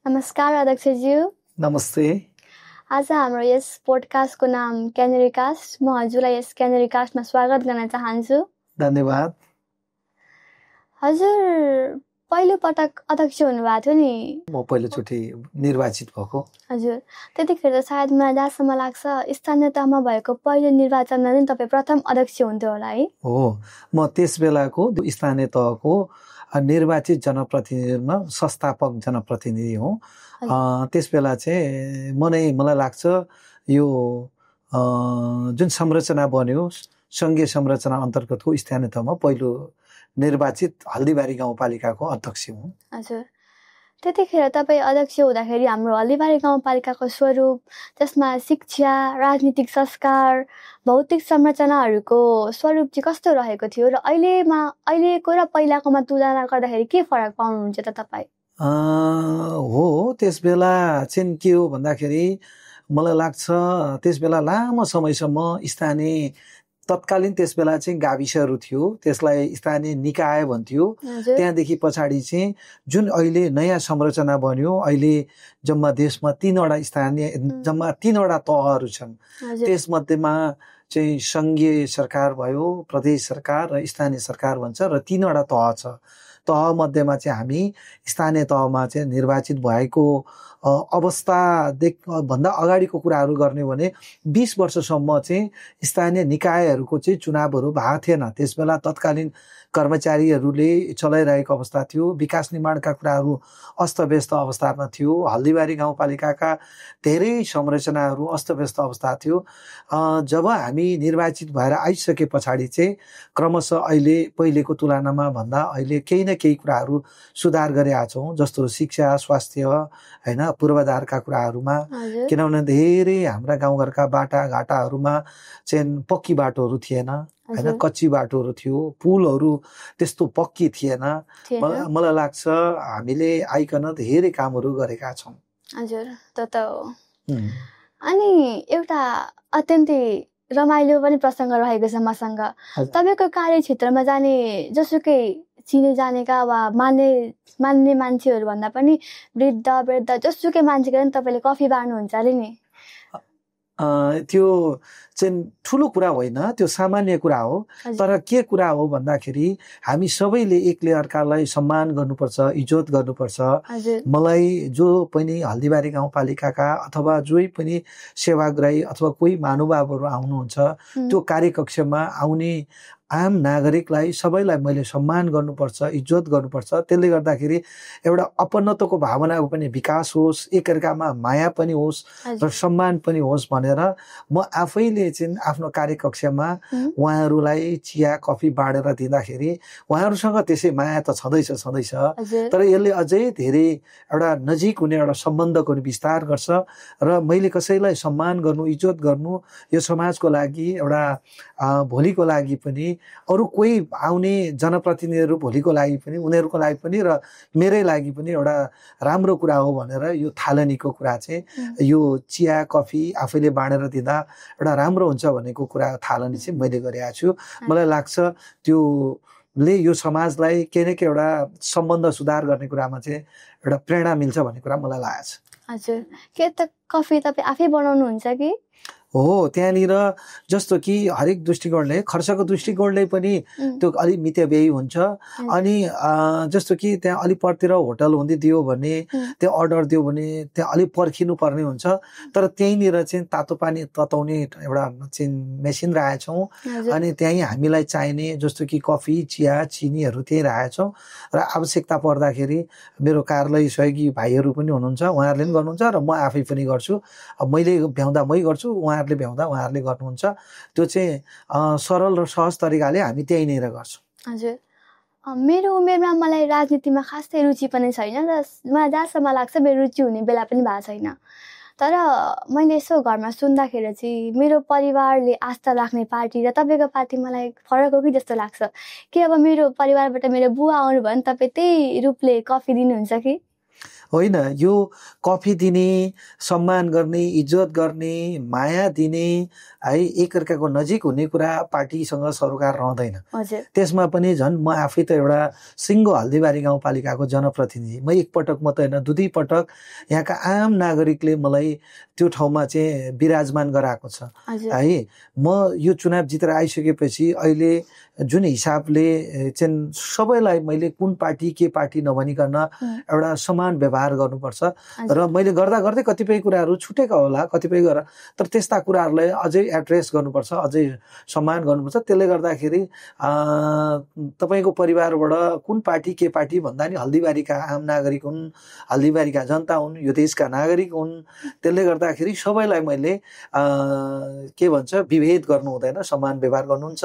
नमस्कार अध्यक्षज्यू। नमस्ते। आज हाम्रो यस पोडकास्टको नाम क्यानेरी कास्ट। म हजुरलाई यस क्यानेरी कास्टमा स्वागत गर्न चाहन्छु। धन्यवाद। हजुर पहिलो पटक अध्यक्ष हुनुभएको थियो नि? म पहिलोचोटि निर्वाचित भएको। हजुर त्यतिखेर त सायद मलाई जहाँसम्म लाग्छ स्थानीय तहमा भएको पहिलो निर्वाचनमा नै तपाईँ प्रथम अध्यक्ष हुन्थ्यो होला है? हो, म त्यस बेलाको स्थानीय तहको निर्वाचित जनप्रतिनिधिमा संस्थापक जनप्रतिनिधि हुँ। त्यस बेला चाहिँ मलाई लाग्छ यो जुन संरचना बन्यो सङ्घीय संरचना अन्तर्गतको स्थानीय तहमा पहिलो निर्वाचित हल्दीबारी गाउँपालिकाको अध्यक्ष हुँ। हजुर त्यतिखेर तपाईँ अध्यक्ष हुँदाखेरि हाम्रो हल्दीबारी गाउँपालिकाको स्वरूप, त्यसमा शिक्षा, राजनीतिक संस्कार, भौतिक संरचनाहरूको स्वरूप चाहिँ कस्तो रहेको थियो र अहिलेको र पहिलाकोमा तुलना गर्दाखेरि के फरक पाउनुहुन्छ त तपाईँ? हो, त्यस बेला चाहिँ के हो भन्दाखेरि मलाई लाग्छ त्यस बेला लामो समयसम्म स्थानीय तत्कालीन त्यस बेला चाहिँ गाविसहरू थियो, त्यसलाई स्थानीय निकाय भन्थ्यो। त्यहाँदेखि पछाडि चाहिँ जुन अहिले नयाँ संरचना बन्यो, अहिले जम्मा देशमा जम्मा 3वटा तहहरू छन्। त्यसमध्येमा चाहिँ सङ्घीय सरकार भयो, प्रदेश सरकार र स्थानीय सरकार भन्छ र 3वटा तह छ। तह मध्येमा चाहिँ हामी स्थानीय तहमा चाहिँ निर्वाचित भएको अवस्था भन्दा अगाडिको कुराहरू गर्ने भने 20 वर्षसम्म चाहिँ स्थानीय निकायहरूको चाहिँ चुनावहरू भएको थिएन। त्यसबेला तत्कालीन कर्मचारीहरूले चलाइरहेको अवस्था थियो। विकास निर्माणका कुराहरू अस्तव्यस्त अवस्थामा थियो। हल्दीबारी गाउँपालिकाका धेरै संरचनाहरू अस्तव्यस्त अवस्था थियो। जब हामी निर्वाचित भएर आइसके पछाडि चाहिँ क्रमशः अहिले पहिलेको तुलनामा भन्दा अहिले केही न केही कुराहरू सुधार गरेका छौँ, जस्तो शिक्षा, स्वास्थ्य, हैन, पूर्वाधारका कुराहरूमा। किनभने धेरै हाम्रा गाउँघरका बाटाघाटाहरूमा चाहिँ पक्की बाटोहरू थिएन, हैन, कच्ची बाटोहरू थियो, पुलहरू त्यस्तो पक्की थिएन। मलाई लाग्छ हामीले आइकन धेरै कामहरू गरेका छौँ। हजुर त हो। अनि एउटा अत्यन्तै रमाइलो पनि प्रसङ्ग रहेको छ मसँग। तपाईँको कार्यक्षेत्रमा जाने जसुकै चिने जानेका वा मान्ने मान्छेहरू भन्दा पनि वृद्ध जसुकै मान्छेको पनि तपाईँले कफी बाँड्नुहुन्छ अरे नि? त्यो चाहिँ ठुलो कुरा होइन, त्यो सामान्य कुरा हो। तर के कुरा हो भन्दाखेरि हामी सबैले एकले अर्कालाई सम्मान गर्नुपर्छ, इज्जत गर्नुपर्छ। मलाई जो पनि हल्दीबारी गाउँपालिकाका अथवा जो पनि सेवाग्राही अथवा कोही महानुभावहरू आउनुहुन्छ, त्यो कार्यकक्षमा आउने आम नागरिकलाई सबैलाई मैले सम्मान गर्नुपर्छ, इज्जत गर्नुपर्छ। त्यसले गर्दाखेरि एउटा अपनत्वको भावनाको पनि विकास होस्, एकअर्कामा माया पनि होस् र सम्मान पनि होस् भनेर म आफैले चाहिँ आफ्नो कार्यकक्षमा उहाँहरूलाई चिया कफी बाँडेर दिँदाखेरि उहाँहरूसँग त्यसै माया त छँदैछ, तर यसले अझै धेरै एउटा नजिक हुने एउटा सम्बन्धको विस्तार गर्छ। र मैले कसैलाई सम्मान गर्नु, इज्जत गर्नु यो समाजको लागि एउटा भोलिको लागि पनि, अरू कोही आउने जनप्रतिनिधिहरू भोलिको लागि पनि, उनीहरूको लागि पनि र मेरै लागि पनि एउटा राम्रो कुरा हो भनेर यो थालनीको कुरा चाहिँ, यो चिया कफी आफैले बाँडेर दिँदा एउटा राम्रो हुन्छ भनेको कुरा थालनी चाहिँ मैले गरेको छु। मलाई लाग्छ त्योले यो समाजलाई के न के एउटा सम्बन्ध सुधार गर्ने कुरामा चाहिँ एउटा प्रेरणा मिल्छ भन्ने कुरा मलाई लागेको छ। हजुर के त कफी तपाईँ आफै बनाउनुहुन्छ कि? हो, त्यहाँनिर जस्तो कि हरेक दृष्टिकोणले, खर्चको दृष्टिकोणले पनि त्यो अलिक मितव्ययी हुन्छ। अनि जस्तो कि त्यहाँ अलिक परतिर होटल हुँदिदियो भने, त्यो अर्डर दियो भने त्यहाँ अलिक पर्खिनु पर्ने हुन्छ। तर त्यहीँनिर चाहिँ तातो पानी तताउने एउटा चाहिँ मेसिन राखेछौँ। अनि त्यहीँ हामीलाई चाहिने जस्तो कि कफी, चिया, चिनीहरू त्यहीँ राखेछौँ। र आवश्यकता पर्दाखेरि मेरो कार्यालय सहयोगी भाइहरू पनि हुनुहुन्छ, उहाँहरूले पनि गर्नुहुन्छ र म आफै पनि गर्छु। मैले भ्याउँदा मै गर्छु, उहाँहरूले भ्याउँदा उहाँहरूले गर्नुहुन्छ। त्यो चाहिँ सरल र सहज तरिकाले हामी त्यहीँनिर गर्छौँ। हजुर मेरो उमेरमा मलाई राजनीतिमा खासै रुचि पनि छैन र मलाई जहाँसम्म लाग्छ मेरो रुचि हुने बेला पनि भएको छैन। तर मैले यसो घरमा सुन्दाखेरि चाहिँ मेरो परिवारले आस्था राख्ने पार्टी र तपाईँको पार्टी मलाई फरक हो कि जस्तो लाग्छ। कि अब मेरो परिवारबाट मेरो बुवा आउनुभयो भने तपाईँ त्यही रूपले कफी दिनुहुन्छ कि? होइन, यो कफी दिने, सम्मान गर्ने, इज्जत गर्ने, माया दिने है, एकअर्काको नजिक हुने कुरा पार्टीसँग सरोकार रहँदैन। त्यसमा पनि झन् म आफै त एउटा सिङ्गो हल्दीबारी गाउँपालिकाको जनप्रतिनिधि, म एकपटक मात्रै होइन 2-2 पटक यहाँका आम नागरिकले मलाई त्यो ठाउँमा चाहिँ विराजमान गराएको छ है। म यो चुनाव जितेर आइसकेपछि अहिले जुन हिसाबले चाहिँ सबैलाई मैले कुन पार्टी के पार्टी नभनिकन एउटा समान व्यवहार गर्नुपर्छ र मैले गर्दा गर्दै कतिपय कुराहरू छुटेका होला कतिपय गरेर, तर त्यस्ता कुराहरूलाई अझै एड्रेस गर्नुपर्छ, अझै सम्मान गर्नुपर्छ। त्यसले गर्दाखेरि तपाईँको परिवारबाट कुन पार्टी के पार्टी भन्दा नि हल्दीबारीका आम नागरिक हुन्, हल्दीबारीका जनता हुन्, यो देशका नागरिक हुन्। त्यसले गर्दाखेरि सबैलाई मैले के भन्छ विभेद गर्नु हुँदैन, समान व्यवहार गर्नुहुन्छ।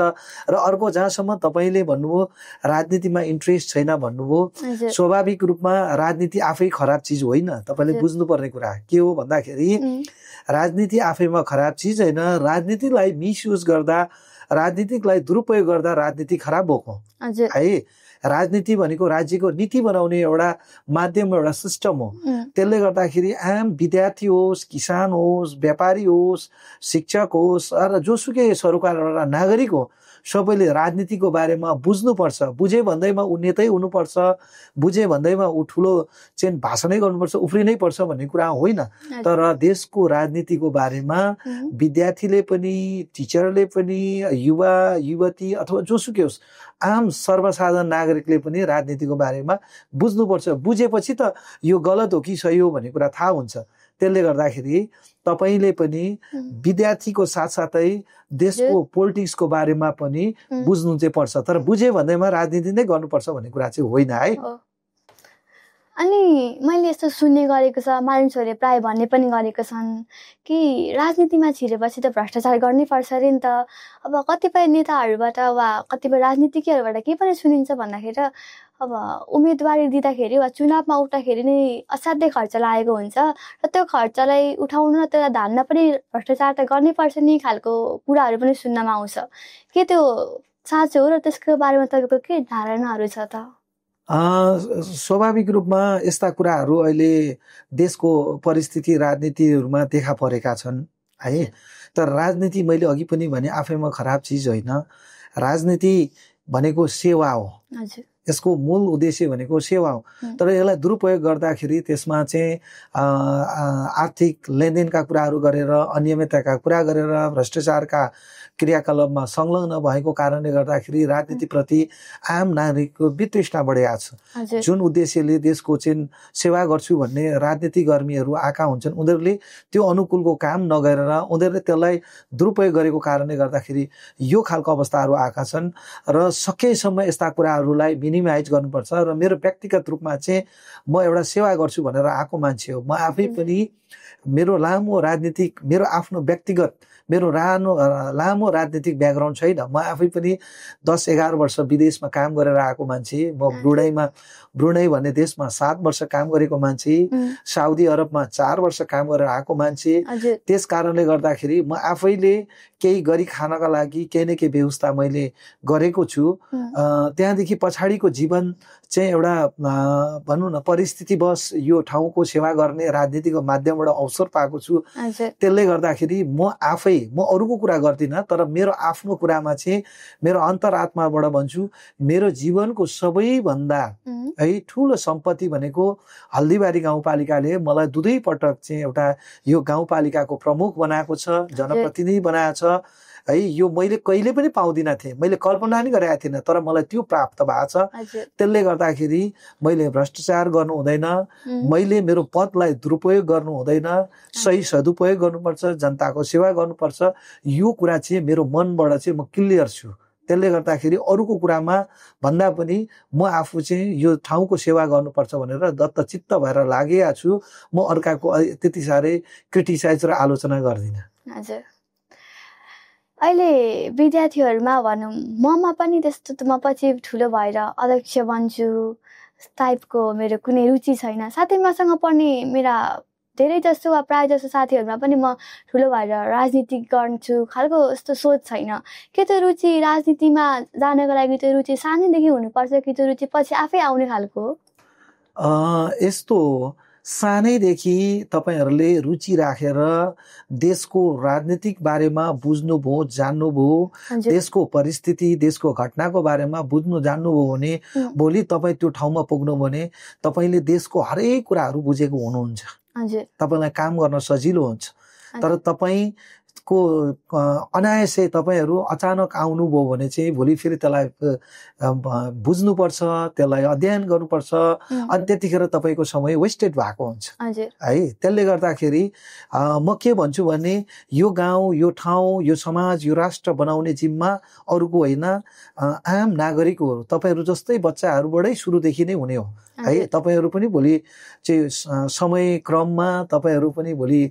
र अर्को जहाँसम्म तपाईँले भन्नुभयो राजनीतिमा इन्ट्रेस्ट छैन भन्नुभयो, स्वाभाविक रूपमा राजनीति आफै खराब चिज होइन। तपाईँले बुझ्नुपर्ने कुरा के हो भन्दाखेरि राजनीति आफैमा खराब चिज होइन, राजनीतिलाई मिसयुज गर्दा, राजनीतिकलाई दुरुपयोग गर्दा राजनीति खराब भएको है। राजनीति भनेको राज्यको नीति बनाउने एउटा माध्यम, एउटा सिस्टम हो। त्यसले गर्दाखेरि आम विद्यार्थी होस्, किसान होस्, व्यापारी होस्, शिक्षक होस् र जोसुकै सरोकार एउटा नागरिक हो, सबैले राजनीतिको बारेमा बुझ्नुपर्छ। बुझे भन्दैमा ऊ नेतै हुनुपर्छ, बुझे भन्दैमा ऊ ठुलो चाहिँ भाषणै गर्नुपर्छ, उफ्रिनै पर्छ भन्ने कुरा होइन। तर देशको राजनीतिको बारेमा विद्यार्थीले पनि, टिचरले पनि, युवा युवती अथवा जोसुकै होस्, आम सर्वसाधारण नागरिकले पनि राजनीतिको बारेमा बुझ्नुपर्छ। बुझेपछि त यो गलत हो कि सही हो भन्ने कुरा थाहा हुन्छ। त्यसले गर्दाखेरि तपाईले पनि विद्यार्थीको साथसाथै देशको पोलिटिक्सको बारेमा पनि बुझ्नु चाहिँ पर्छ। तर बुझे भन्दैमा राजनीति नै गर्नुपर्छ भन्ने कुरा चाहिँ होइन है। अनि मैले यस्तो सुन्ने गरेको छ, मानिसहरूले प्राय भन्ने पनि गरेको छन् कि राजनीतिमा छिरेपछि त भ्रष्टाचार गर्नै पर्छ अरे नि त। अब कतिपय नेताहरूबाट वा कतिपय राजनीतिज्ञहरूबाट के पनि सुनिन्छ भन्दाखेरि अब उम्मेदवारी दिँदाखेरि वा चुनावमा उठ्दाखेरि नै असाध्यै खर्च लागेको हुन्छ र त्यो खर्चलाई उठाउनु र त्यसलाई धान्न पनि भ्रष्टाचार त गर्नै पर्छ नि खालको कुराहरू पनि सुन्नमा आउँछ। के त्यो साँचो हो र त्यसको बारेमा तपाईँको के धारणाहरू छ त? स्वाभाविक रूपमा यस्ता कुराहरू अहिले देशको परिस्थिति राजनीतिहरूमा देखा परेका छन् है। तर राजनीति मैले अघि पनि भने आफैमा खराब चिज होइन। राजनीति भनेको सेवा हो, यसको मूल उद्देश्य भनेको सेवा हो। तर यसलाई दुरुपयोग गर्दाखेरि त्यसमा चाहिँ आर्थिक लेनदेनका कुराहरू गरेर, अनियमितताका कुरा गरेर, भ्रष्टाचारका क्रियाकलापमा संलग्न भएको कारणले गर्दाखेरि राजनीतिप्रति आम नागरिकको वितृष्णा बढेको छ। जुन उद्देश्यले देशको चाहिँ सेवा गर्छु भन्ने राजनीतिकर्मीहरू आएका हुन्छन्, उनीहरूले त्यो अनुकूलको काम नगरेर उनीहरूले त्यसलाई दुरुपयोग गरेको कारणले गर्दाखेरि यो खालको अवस्थाहरू आएका छन्। र सकेसम्म यस्ता कुराहरूलाई मिनिमाइज गर्नुपर्छ। र मेरो व्यक्तिगत रूपमा चाहिँ म एउटा सेवा गर्छु भनेर आएको मान्छे हो। म आफै पनि मेरो लामो आफ्नो व्यक्तिगत मेरो लामो राजनीतिक ब्याकग्राउन्ड छैन। म आफै पनि 10-11 वर्ष विदेशमा काम गरेर आएको मान्छे। म ब्रुनाई भन्ने देशमा 7 वर्ष काम गरेको मान्छे, साउदी अरबमा 4 वर्ष काम गरेर आएको मान्छे। त्यस कारणले गर्दाखेरि म आफैले केही गरी खानका लागि केही न केही व्यवस्था मैले गरेको छु। त्यहाँदेखि पछाडिको जीवन चाहिँ एउटा भनौँ न परिस्थितिवश यो ठाउँको सेवा गर्ने राजनीतिको माध्यमबाट अवसर पाएको छु। त्यसले गर्दाखेरि म अरूको कुरा गर्दिनँ, तर मेरो आफ्नो कुरामा चाहिँ मेरो अन्तरात्माबाट भन्छु, मेरो जीवनको सबैभन्दा है ठुलो सम्पत्ति भनेको हल्दीबारी गाउँपालिकाले मलाई 2 पटक चाहिँ एउटा यो गाउँपालिकाको प्रमुख बनाएको छ, जनप्रतिनिधि बनाएको छ है। यो मैले कहिले पनि पाउँदिन थिएँ, मैले कल्पना पनि गरेको थिइनँ, तर मलाई त्यो प्राप्त भएको छ। त्यसले गर्दाखेरि मैले भ्रष्टाचार गर्नु हुँदैन, मैले मेरो पदलाई दुरुपयोग गर्नु हुँदैन, सही सदुपयोग गर्नुपर्छ, जनताको सेवा गर्नुपर्छ। यो कुरा चाहिँ मेरो मनबाट चाहिँ म क्लियर छु। त्यसले गर्दाखेरि अरूको कुरामा भन्दा पनि म आफू चाहिँ यो ठाउँको सेवा गर्नुपर्छ भनेर दत्तचित्त भएर लागेको छु। म अर्काको त्यति साह्रै क्रिटिसाइज र आलोचना गर्दिनँ। हजुर, अहिले विद्यार्थीहरूमा भनौँ ममा पनि त्यस्तो म पछि ठुलो भएर अध्यक्ष बन्छु टाइपको मेरो कुनै रुचि छैन। साथै मसँग पढ्ने मेरा धेरै जसो वा प्राय जसो साथीहरूमा पनि म ठुलो भएर राजनीति गर्छु खालको यस्तो सोच छैन। के त्यो रुचि राजनीतिमा जानको लागि त्यो रुचि सानैदेखि हुनुपर्छ कि त्यो रुचि पछि आफै आउने खालको? यस्तो सानैदेखि तपाईहरूले रुचि राखेर देशको राजनीतिक बारेमा बुझ्नुभयो, जान्नुभयो, देशको परिस्थिति, देशको घटनाको बारेमा बुझ्नु जान्नुभयो भने भोलि तपाईँ त्यो ठाउँमा पुग्नु भने तपाईँले देशको हरेक कुराहरू बुझेको हुनुहुन्छ। तपाईँलाई काम गर्न सजिलो हुन्छ। तर तपाईँको अनायासै तपाईँहरू अचानक आउनुभयो भने चाहिँ भोलि फेरि त्यसलाई बुझ्नुपर्छ, त्यसलाई अध्ययन गर्नुपर्छ, अनि त्यतिखेर तपाईँको समय वेस्टेड भएको हुन्छ है। त्यसले गर्दाखेरि म के भन्छु भने यो गाउँ, यो ठाउँ, यो समाज, यो राष्ट्र बनाउने जिम्मा अरूको होइन, आम नागरिकहरू तपाईँहरू जस्तै बच्चाहरूबाटै सुरुदेखि नै हुने हो है। तपाईँहरू पनि भोलि चाहिँ समय क्रममा तपाईँहरू पनि भोलि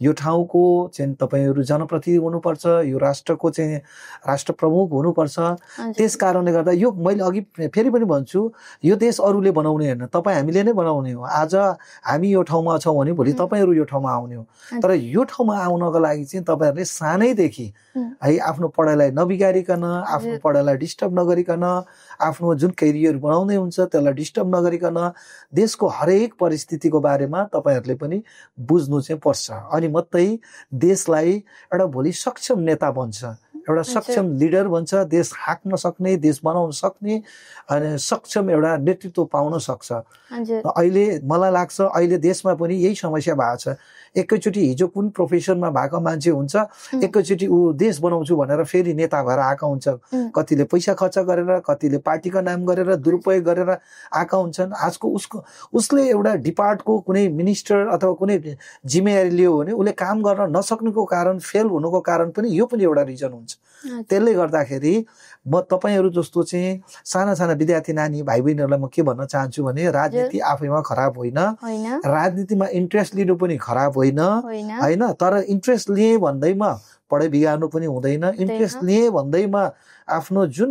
यो ठाउँको चाहिँ तपाईँहरू जनप्रतिनिधि हुनुपर्छ, यो राष्ट्रको चाहिँ राष्ट्र प्रमुख हुनुपर्छ। त्यस कारणले गर्दा यो मैले अघि फेरि पनि भन्छु, यो देश अरूले बनाउने होइन, तपाईँ हामीले नै बनाउने हो। आज हामी यो ठाउँमा छौँ भने भोलि तपाईँहरू यो ठाउँमा आउने हो। तर यो ठाउँमा आउनको लागि चाहिँ तपाईँहरूले सानैदेखि है आफ्नो पढाइलाई नबिगारिकन, आफ्नो पढाइलाई डिस्टर्ब नगरिकन, आफ्नो जुन करियर बनाउँदै हुन्छ त्यसलाई डिस्टर्ब नगरिकन देशको हरेक परिस्थितिको बारेमा तपाईँहरूले पनि बुझ्नु चाहिँ पर्छ। अनि मात्रै देशलाई एउटा भोलि सक्षम नेता बन्छ, एउटा सक्षम लिडर बन्छ, देश हाँक्न सक्ने, देश बनाउन सक्ने अनि सक्षम एउटा नेतृत्व पाउन सक्छ। अहिले मलाई लाग्छ अहिले देशमा पनि यही समस्या भएको छ। एकैचोटि हिजो कुन प्रोफेसनमा भएको मान्छे हुन्छ, एकैचोटि ऊ देश बनाउँछु भनेर फेरि नेता भएर आएका हुन्छ। कतिले पैसा खर्च गरेर, कतिले पार्टीको नाम गरेर, दुरुपयोग गरेर आएका हुन्छन्। आजको उसले एउटा डिपार्टको कुनै मिनिस्टर अथवा कुनै जिम्मेवारी लियो भने उसले काम गर्न नसक्नुको कारण, फेल हुनुको कारण पनि यो पनि एउटा रिजन हुन्छ। त्यसले गर्दाखेरि म तपाईँहरू जस्तो चाहिँ साना साना विद्यार्थी नानी भाइ बहिनीहरूलाई म के भन्न चाहन्छु भने राजनीति आफैमा खराब होइन, राजनीतिमा इन्ट्रेस्ट लिनु पनि खराब होइन होइन। तर इन्ट्रेस्ट लिए भन्दैमा पढाइ बिगार्नु पनि हुँदैन, इन्ट्रेस्ट लिए भन्दैमा आफ्नो जुन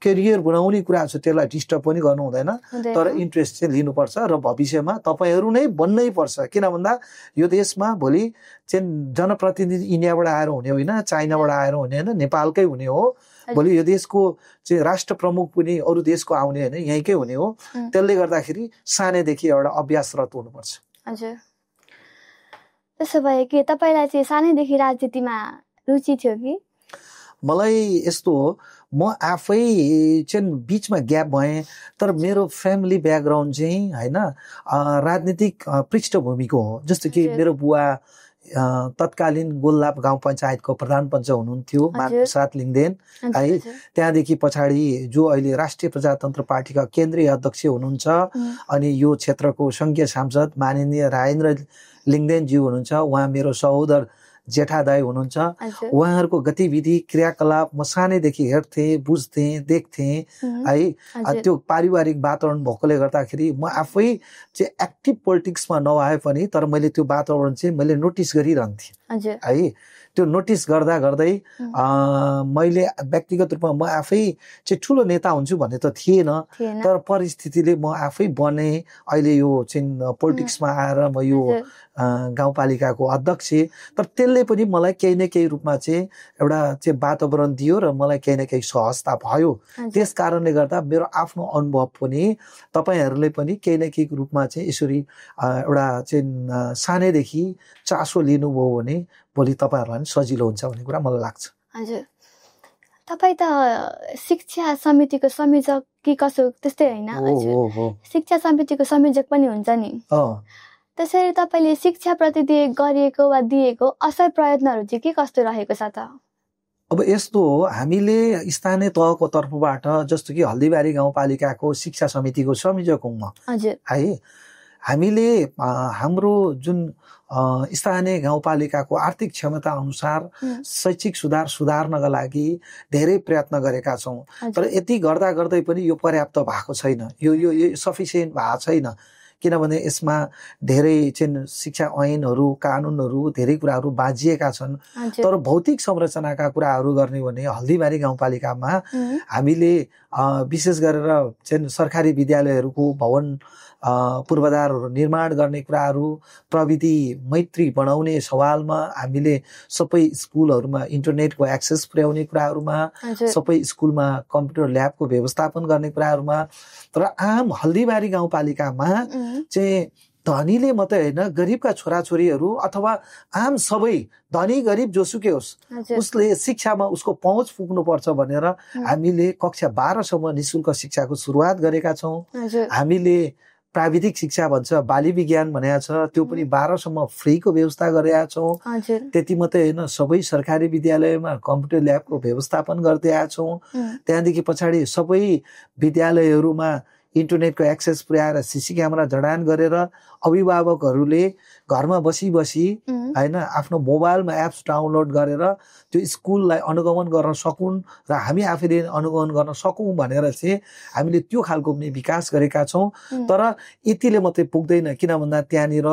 करियर बनाउने कुरा छ त्यसलाई डिस्टर्ब पनि गर्नु हुँदैन। तर इन्ट्रेस्ट चाहिँ लिनुपर्छ र भविष्यमा तपाईँहरू नै बन्नै पर्छ। किन भन्दा यो देशमा भोलि चाहिँ जनप्रतिनिधि इन्डियाबाट आएर हुने होइन, चाइनाबाट आएर हुने होइन, नेपालकै हुने हो। भोलि यो देशको चाहिँ राष्ट्र प्रमुख पनि अरू देशको आउने होइन, यहीँकै हुने हो। त्यसले गर्दाखेरि सानैदेखि एउटा अभ्यासरत हुनुपर्छ। हजुर, त्यसो भए के तपाईँलाई चाहिँ सानैदेखि राजनीतिमा रुचि थियो कि? मलाई यस्तो हो, म आफै चाहिँ बिचमा ग्याप भएँ। तर मेरो फ्यामिली ब्याकग्राउन्ड चाहिँ होइन राजनीतिक पृष्ठभूमिको हो। जस्तो कि मेरो बुवा तत्कालीन गोल्लाप गाउँ पञ्चायतको प्रधान पञ्च हुनुहुन्थ्यो, मानप्रसाद लिङ्गदेन है। त्यहाँदेखि पछाडि जो अहिले राष्ट्रिय प्रजातन्त्र पार्टीका केन्द्रीय अध्यक्ष हुनुहुन्छ अनि यो क्षेत्रको सङ्घीय सांसद माननीय राजेन्द्र लिङ्गदेनज्यू हुनुहुन्छ। उहाँ मेरो सहोदर जेठा दाई हुनुहुन्छ। उहाँहरूको गतिविधि क्रियाकलाप म सानैदेखि हेर्थेँ, बुझ्थेँ, देख्थेँ है। त्यो पारिवारिक वातावरण भएकोले गर्दाखेरि म आफै चाहिँ एक्टिभ पोलिटिक्समा नआए पनि तर मैले त्यो वातावरण चाहिँ मैले नोटिस गरिरहन्थेँ है। त्यो नोटिस गर्दा गर्दै मैले व्यक्तिगत रूपमा म आफै चाहिँ ठुलो नेता हुन्छु भन्ने त थिएन, तर परिस्थितिले म आफै बने। अहिले यो चाहिँ पोलिटिक्समा आएर म यो गाउँपालिकाको अध्यक्ष। तर त्यसले पनि मलाई केही न केही रूपमा चाहिँ एउटा चाहिँ वातावरण दियो र मलाई केही न केही सहजता भयो। त्यस कारणले गर्दा मेरो आफ्नो अनुभव पनि तपाईँहरूले पनि केही न केही रूपमा चाहिँ यसरी एउटा चाहिँ सानैदेखि चासो लिनुभयो भने भोलि तपाईँहरूलाई सजिलो हुन्छ भन्ने कुरा मलाई लाग्छ। हजुर, तपाईँ त शिक्षा समितिको संयोजक कि कसो त्यस्तै होइन? शिक्षा समितिको संयोजक पनि हुन्छ नि। त्यसरी तपाईँले शिक्षाप्रति गरिएको वा दिएको असल प्रयत्नहरू चाहिँ के कस्तो रहेको छ त? अब यस्तो हो, हामीले स्थानीय तहको तर्फबाट जस्तो कि हल्दीबारी गाउँपालिकाको शिक्षा समितिको संयोजक हुँ म है। हामीले हाम्रो जुन स्थानीय गाउँपालिकाको आर्थिक क्षमता अनुसार शैक्षिक सुधार्नका लागि धेरै प्रयत्न गरेका छौँ। तर यति गर्दा गर्दै पनि यो पर्याप्त भएको छैन, यो सफिसियन्ट भएको छैन। किनभने यसमा धेरै चाहिँ शिक्षा ऐनहरू, कानुनहरू धेरै कुराहरू बाँझिएका छन्। तर भौतिक संरचनाका कुराहरू गर्ने भने हल्दीबारी गाउँपालिकामा हामीले विशेष गरेर चाहिँ सरकारी विद्यालयहरूको भवन पूर्वाधारहरू निर्माण गर्ने कुराहरू, प्रविधि मैत्री बनाउने सवालमा हामीले सबै स्कुलहरूमा इन्टरनेटको एक्सेस पुर्याउने कुराहरूमा, सबै स्कुलमा कम्प्युटर ल्याबको व्यवस्थापन गर्ने कुराहरूमा। तर आम हल्दीबारी गाउँपालिकामा चाहिँ धनीले मात्रै होइन गरिबका छोराछोरीहरू अथवा आम सबै धनी गरिब जोसुकै होस् उसले शिक्षामा उसको पहुँच पुग्नुपर्छ भनेर हामीले कक्षा 12 सम्म निशुल्क शिक्षाको सुरुवात गरेका छौँ। हामीले प्राविधिक शिक्षा भन्छ बाली विज्ञान भनेको छ त्यो पनि 12 सम्म फ्रीको व्यवस्था गरेका छौँ। त्यति मात्रै होइन सबै सरकारी विद्यालयमा कम्प्युटर ल्याबको व्यवस्थापन गरिदिएका छौँ। त्यहाँदेखि पछाडि सबै विद्यालयहरूमा इन्टरनेटको एक्सेस पुर्याएर सिसी क्यामेरा जडान गरेर अभिभावकहरूले घरमा बसी बसी हैन आफ्नो मोबाइलमा एप्स डाउनलोड गरेर त्यो स्कुललाई अनुगमन गर्न सकुन् र हामी आफैले अनुगमन गर्न सकौँ भनेर चाहिँ हामीले त्यो खालको पनि विकास गरेका छौँ। तर यतिले मात्रै पुग्दैन, किन भन्दा त्यहाँनिर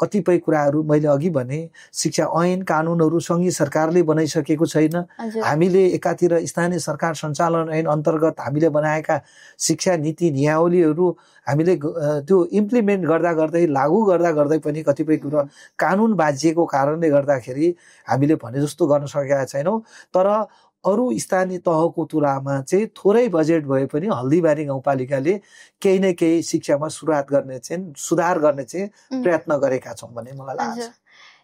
कतिपय कुराहरू मैले अघि भने शिक्षा ऐन कानुनहरू सङ्घीय सरकारले बनाइसकेको छैन। हामीले एकातिर स्थानीय सरकार सञ्चालन ऐन अन्तर्गत हामीले बनाएका शिक्षा नीति नियावलीहरू हामीले त्यो इम्प्लिमेन्ट गर्दा गर्दै लागू गर्दा गर्दै पनि कतिपय कुरा कानुन बाजिएको कारणले गर्दाखेरि हामीले भने जस्तो गर्न सकेका छैनौँ। तर अरू स्थानीय तहको तुलनामा चाहिँ थोरै बजेट भए पनि हल्दीबारी गाउँपालिकाले केही न केही शिक्षामा सुधार गर्ने चाहिँ प्रयत्न गरेका छौँ भन्ने मलाई लाग्छ।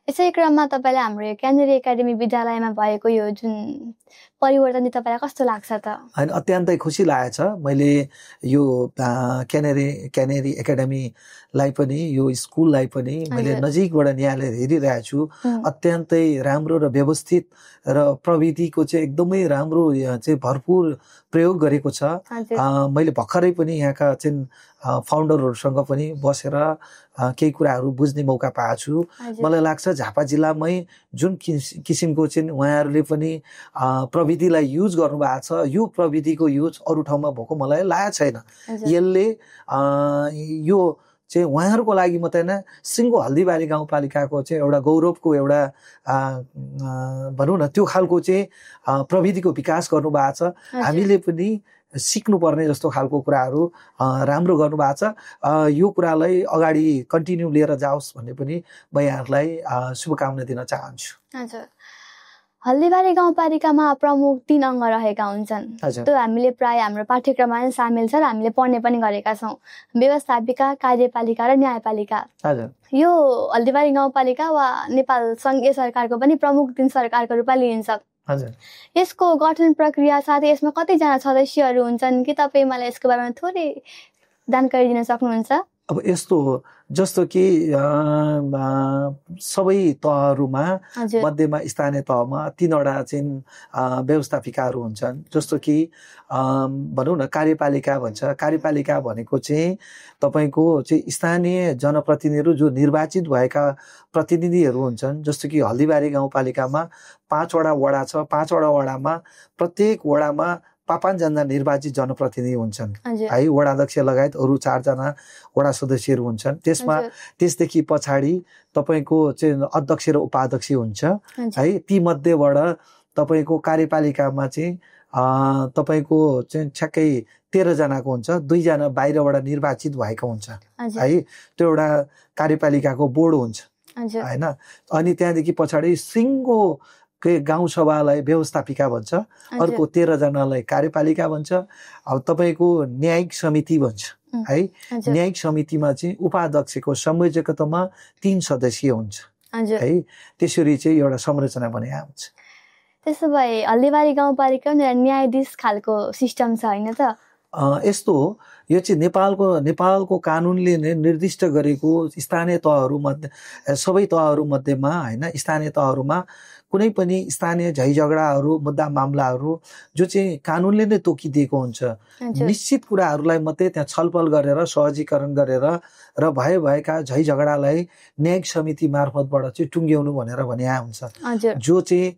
यसै क्रममा तपाईँलाई हाम्रो क्यानेरी एकाडेमी विद्यालयमा भएको यो जुन परिवर्तन तपाईँलाई कस्तो लाग्छ त? होइन, अत्यन्तै खुसी लागेछ। मैले यो क्यानेरी एकाडेमीलाई पनि यो स्कुललाई पनि मैले नजिकबाट न्यायालय हेरिरहेको छु। अत्यन्तै राम्रो र व्यवस्थित र प्रविधिको चाहिँ एकदमै राम्रो चाहिँ भरपुर प्रयोग गरेको छ। मैले भर्खरै पनि यहाँका चाहिँ फाउन्डरहरूसँग पनि बसेर केही कुराहरू बुझ्ने मौका पाएको छु। मलाई लाग्छ झापा जिल्लामै जुन किसिमको चाहिँ उहाँहरूले पनि प्रविधिलाई युज गर्नुभएको छ, यो प्रविधिको युज अरू ठाउँमा भएको मलाई लागेको छैन। यसले यो चाहिँ उहाँहरूको लागि मात्रै होइन सिङ्गो हल्दीबारी गाउँपालिकाको चाहिँ एउटा गौरवको एउटा भनौँ न त्यो खालको चाहिँ प्रविधिको विकास गर्नुभएको छ। हामीले पनि सिक्नुपर्ने जस्तो खालको कुराहरू राम्रो गर्नुभएको छ। यो कुरालाई अगाडि कन्टिन्यू लिएर जाओस् भन्ने पनि म यहाँहरूलाई शुभकामना दिन चाहन्छु। हजुर, हल्दीबारी गाउँपालिकामा प्रमुख 3 अङ्ग रहेका हुन्छन्। त्यो हामीले प्राय हाम्रो पाठ्यक्रममा नै सामेल छ र हामीले पढ्ने पनि गरेका छौँ। व्यवस्थापिका, कार्यपालिका र न्यायपालिका। यो हल्दीबारी गाउँपालिका वा नेपाल सङ्घीय सरकारको पनि प्रमुख 3 सरकारको रूपमा लिइन्छ। यसको गठन प्रक्रिया साथै यसमा कतिजना सदस्यहरू हुन्छन् कि तपाईँ मलाई यसको बारेमा थोरै जानकारी दिन सक्नुहुन्छ? अब यस्तो हो जस्तो कि सबै तहहरूमा मध्येमा स्थानीय तहमा 3वटा चाहिँ व्यवस्थापिकाहरू हुन्छन्। जस्तो कि भनौँ न कार्यपालिका भन्छ। कार्यपालिका भनेको चाहिँ तपाईँको चाहिँ स्थानीय जनप्रतिनिधिहरू जो निर्वाचित भएका प्रतिनिधिहरू हुन्छन्। जस्तो कि हल्दीबारी गाउँपालिकामा 5वटा वडा छ। 5वटा वडामा प्रत्येक वडामा 5 जना निर्वाचित जनप्रतिनिधि हुन्छन् है। वडाध्यक्ष लगायत अरू 4 जना वडा सदस्यहरू हुन्छन्। त्यसदेखि पछाडि तपाईँको चाहिँ अध्यक्ष र उपाध्यक्ष हुन्छ है। ती मध्येबाट तपाईँको कार्यपालिकामा चाहिँ तपाईँको चाहिँ ठ्याक्कै 13 जनाको हुन्छ। 2 जना बाहिरबाट निर्वाचित भएको हुन्छ है। त्यो एउटा कार्यपालिकाको बोर्ड हुन्छ होइन। अनि त्यहाँदेखि पछाडि सिङ्गो गाउँसभालाई व्यवस्थापिका भन्छ, अर्को 13 जनालाई कार्यपालिका भन्छ। अब तपाईँको न्यायिक समिति भन्छ है। न्यायिक समितिमा चाहिँ उपाध्यक्षको संयोजकत्वमा 3 सदस्य हुन्छ है। त्यसरी चाहिँ एउटा संरचना बनेको हुन्छ। त्यसो भए हल्दीबारी गाउँपालिका न्यायाधीश खालको सिस्टम छ होइन त? यस्तो हो, यो चाहिँ नेपालको कानुनले निर्दिष्ट गरेको स्थानीय तहहरूमध्ये सबै तहहरूमध्येमा होइन स्थानीय तहहरूमा कुनै पनि स्थानीय झैझगडाहरू मुद्दा मामलाहरू जो चाहिँ कानुनले नै तोकिदिएको हुन्छ। निश्चित कुराहरूलाई मात्रै त्यहाँ छलफल गरेर सहजीकरण गरेर र भएका झैझगडालाई न्यायिक समिति मार्फतबाट चाहिँ टुङ्ग्याउनु भनेर भनेको हुन्छ। जो चाहिँ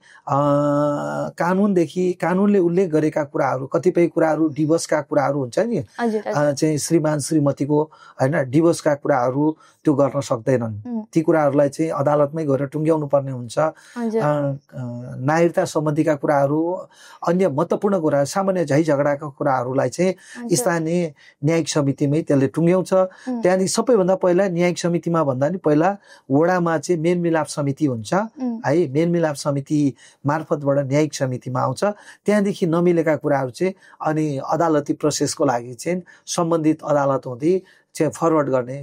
कानुनले उल्लेख गरेका कुराहरू, कतिपय कुराहरू डिभोर्सका कुराहरू हुन्छ नि चाहिँ श्रीमान श्रीमतीको होइन डिभोर्सका कुराहरू त्यो गर्न सक्दैनन्। ती कुराहरूलाई चाहिँ अदालतमै गएर टुङ्ग्याउनु पर्ने हुन्छ। नागरिकता सम्बन्धीका कुराहरू, अन्य महत्त्वपूर्ण कुरा, सामान्य झैझगडाका कुराहरूलाई चाहिँ स्थानीय न्यायिक समितिमै त्यसले टुङ्ग्याउँछ। त्यहाँदेखि सबैभन्दा पहिला न्यायिक समितिमा भन्दा नि पहिला वडामा चाहिँ मेलमिलाप समिति हुन्छ है। मेलमिलाप समिति मार्फतबाट न्यायिक समितिमा आउँछ। त्यहाँदेखि नमिलेका कुराहरू चाहिँ अनि अदालती प्रोसेसको लागि चाहिँ सम्बन्धित अदालत हुँदै चाहिँ फरवर्ड गर्ने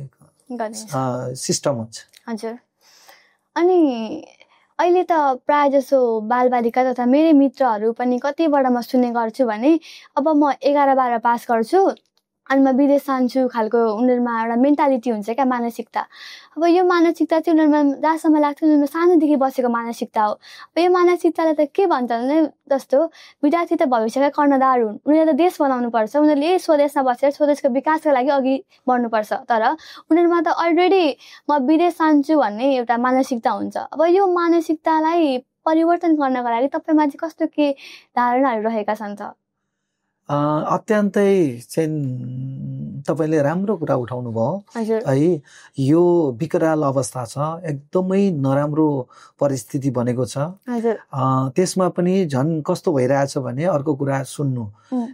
सिस्टम हुन्छ। हजुर। अनि अहिले त प्राय जसो बालबालिका तथा मेरै मित्रहरू पनि कतिबाट म सुन्ने गर्छु भने अब म 11-12 पास गर्छु अनि म विदेश जान्छु खालको उनीहरूमा एउटा मेन्टालिटी हुन्छ क्या, मानसिकता। अब यो मानसिकता चाहिँ उनीहरूमा जहाँसम्म लाग्छ उनीहरूमा सानोदेखि बसेको मानसिकता हो। अब यो मानसिकताले त के भन्छ भने जस्तो विद्यार्थी त भविष्यका कर्णधार हुन्, उनीहरूले त देश बनाउनुपर्छ, उनीहरूले स्वदेशमा बसेर स्वदेशको विकासका लागि अघि बढ्नुपर्छ। तर उनीहरूमा त अलरेडी म विदेश जान्छु भन्ने एउटा मानसिकता हुन्छ। अब यो मानसिकतालाई परिवर्तन गर्नको लागि तपाईँमा चाहिँ कस्तो के धारणाहरू रहेका छन् त? अत्यन्तै चाहिँ तपाईँले राम्रो कुरा उठाउनु भयो है। यो विकराल अवस्था छ, एकदमै नराम्रो परिस्थिति बनेको छ। त्यसमा पनि झन् कस्तो भइरहेछ भने अर्को कुरा सुन्नु,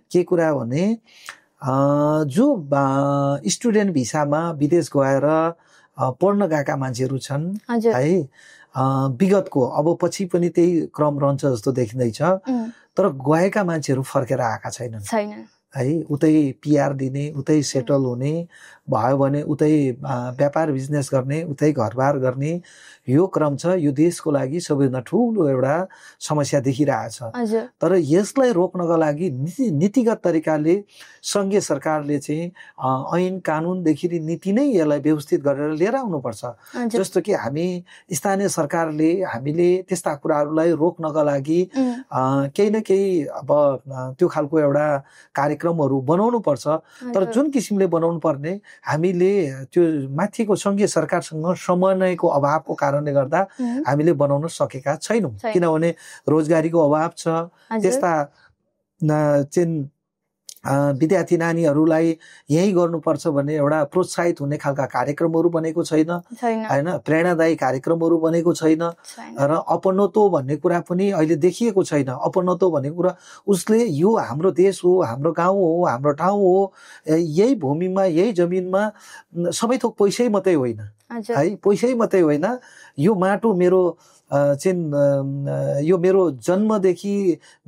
के कुरा भने जो स्टुडेन्ट भिसामा विदेश गएर पढ्न गएका मान्छेहरू छन् है, विगतको अब पछि पनि त्यही क्रम रहन्छ जस्तो देखिँदैछ। तर गएका मान्छेहरू फर्केर आएका छैनन् है। उतै पिआर दिने, उतै सेटल हुने भयो भने उतै व्यापार बिजनेस गर्ने, उतै घरबार गर्ने यो क्रम छ। यो देशको लागि सबैभन्दा ठुलो एउटा समस्या देखिरहेछ। तर यसलाई रोक्नको लागि नीतिगत तरिकाले सङ्घीय सरकारले चाहिँ ऐन कानुनदेखि नीति नै यसलाई व्यवस्थित गरेर लिएर आउनुपर्छ। जस्तो कि हामी स्थानीय सरकारले हामीले त्यस्ता कुराहरूलाई रोक्नका लागि केही न केही अब त्यो खालको एउटा कार्यक्रमहरू बनाउनु पर्छ। तर जुन किसिमले बनाउनु पर्ने हामीले त्यो माथिको सङ्घीय सरकारसँग समन्वयको अभावको कारणले गर्दा हामीले बनाउन सकेका छैनौँ। किनभने रोजगारीको अभाव छ, त्यस्ता चाहिँ विद्यार्थी नानीहरूलाई यही गर्नुपर्छ भन्ने एउटा प्रोत्साहित हुने खालका कार्यक्रमहरू बनेको छैन होइन, प्रेरणादायी कार्यक्रमहरू बनेको छैन। र अपनत्व भन्ने कुरा पनि अहिले देखिएको छैन। अपनत्व भन्ने कुरा उसले यो हाम्रो देश हो, हाम्रो गाउँ हो, हाम्रो ठाउँ हो, यही भूमिमा यही जमिनमा सबै थोक पैसै मात्रै होइन है, पैसै मात्रै होइन, यो माटो मेरो चाहिँ यो मेरो जन्मदेखि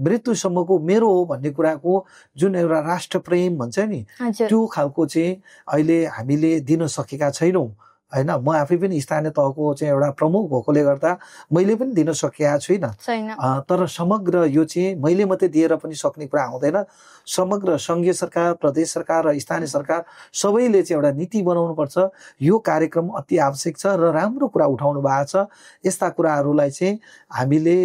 मृत्युसम्मको मेरो हो भन्ने कुराको जुन एउटा राष्ट्र प्रेम भन्छ नि, त्यो खालको चाहिँ अहिले हामीले दिन सकेका छैनौँ होइन। म आफै पनि स्थानीय तहको चाहिँ एउटा प्रमुख भएकोले गर्दा मैले पनि दिन सकेका छुइनँ। तर समग्र यो चाहिँ मैले मात्रै दिएर पनि सक्ने कुरा आउँदैन। समग्र सङ्घीय सरकार, प्रदेश सरकार र स्थानीय सरकार सबैले चाहिँ एउटा नीति बनाउनुपर्छ। यो कार्यक्रम अति आवश्यक छ र राम्रो कुरा उठाउनु भएको छ। यस्ता कुराहरूलाई चाहिँ हामीले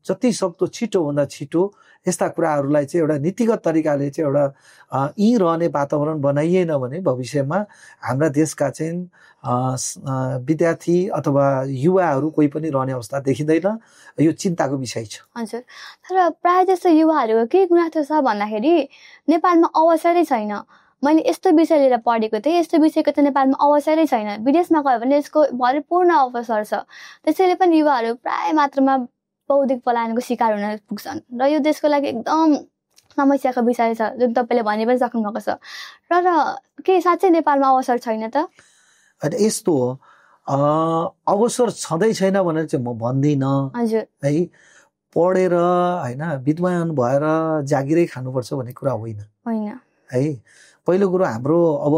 जति सक्दो छिटोभन्दा छिटो यस्ता कुराहरूलाई चाहिँ एउटा नीतिगत तरिकाले चाहिँ एउटा यहीँ रहने वातावरण बनाइएन भने भविष्यमा हाम्रा देशका चाहिँ विद्यार्थी अथवा युवाहरू कोही पनि रहने अवस्था देखिँदैन। यो चिन्ताको विषय छ। हजुर। तर प्रायः जस्तो युवाहरूको के गुनासो छ भन्दाखेरि नेपालमा अवसरै छैन। मैले यस्तो विषय लिएर पढेको थिएँ, यस्तो विषयको त नेपालमा अवसरै छैन, विदेशमा गयो भने यसको भरपूर्ण अवसर छ। त्यसैले पनि युवाहरू प्राय मात्रामा बौद्धिक पलायनको शिकार हुन पुग्छन् र यो देशको लागि एकदम समस्याको विषय छ, जुन तपाईँले भने पनि सक्नुभएको छ। र के साँच्चै नेपालमा अवसर छैन त? यस्तो अवसर छँदै छैन भनेर चाहिँ म भन्दिनँ है। पढेर होइन विद्वान भएर जागिरै खानुपर्छ भन्ने कुरा होइन है। पहिलो कुरो हाम्रो अब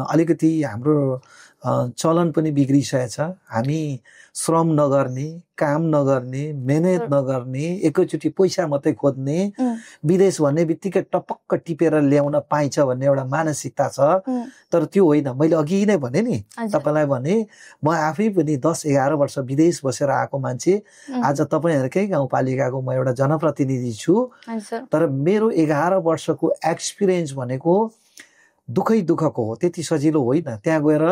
अलिकति हाम्रो चलन पनि बिग्रिसकेको छ। हामी श्रम नगर्ने, काम नगर्ने, मेहनत नगर्ने, एकैचोटि पैसा मात्रै खोज्ने, विदेश भन्ने बित्तिकै टपक्क टिपेर ल्याउन पाइन्छ भन्ने एउटा मानसिकता छ। तर त्यो होइन। मैले अघि नै भने नि तपाईँलाई भने म आफै पनि 10-11 वर्ष विदेश बसेर आएको मान्छे। आज तपाईँहरूकै गाउँपालिकाको म एउटा जनप्रतिनिधि छु। तर मेरो 11 वर्षको एक्सपिरियन्स भनेको दुःखै दुःखको हो, त्यति सजिलो होइन। त्यहाँ गएर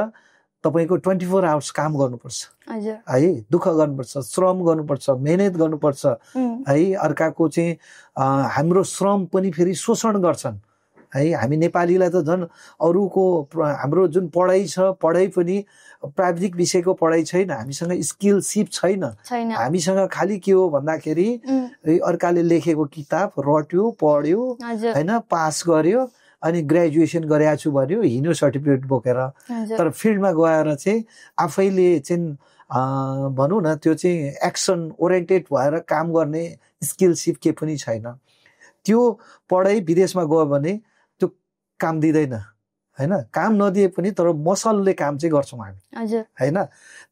तपाईँको 24 आवर्स काम गर्नुपर्छ है, दुःख गर्नुपर्छ, श्रम गर्नुपर्छ, मेहनत गर्नुपर्छ है। अर्काको चाहिँ हाम्रो श्रम पनि फेरि शोषण गर्छन् है। हामी नेपालीलाई त झन् अरूको हाम्रो जुन पढाइ छ, पढाइ पनि प्राविधिक विषयको पढाइ छैन, हामीसँग स्किल सिप छैन। हामीसँग खालि के हो भन्दाखेरि अर्काले लेखेको किताब रट्यो, पढ्यो होइन, पास गर्यो अनि ग्रेजुएसन गरेको छु भन्यो, हिँड्यो सर्टिफिकेट बोकेर। तर फिल्डमा गएर चाहिँ आफैले चाहिँ भनौँ न त्यो चाहिँ एक्सन ओरिएन्टेड भएर काम गर्ने स्किल सिप के पनि छैन। त्यो पढाइ विदेशमा गयो भने त्यो काम दिँदैन हैन, काम नदिए पनि तर मसलले काम चाहिँ गर्छौँ हामी हैन।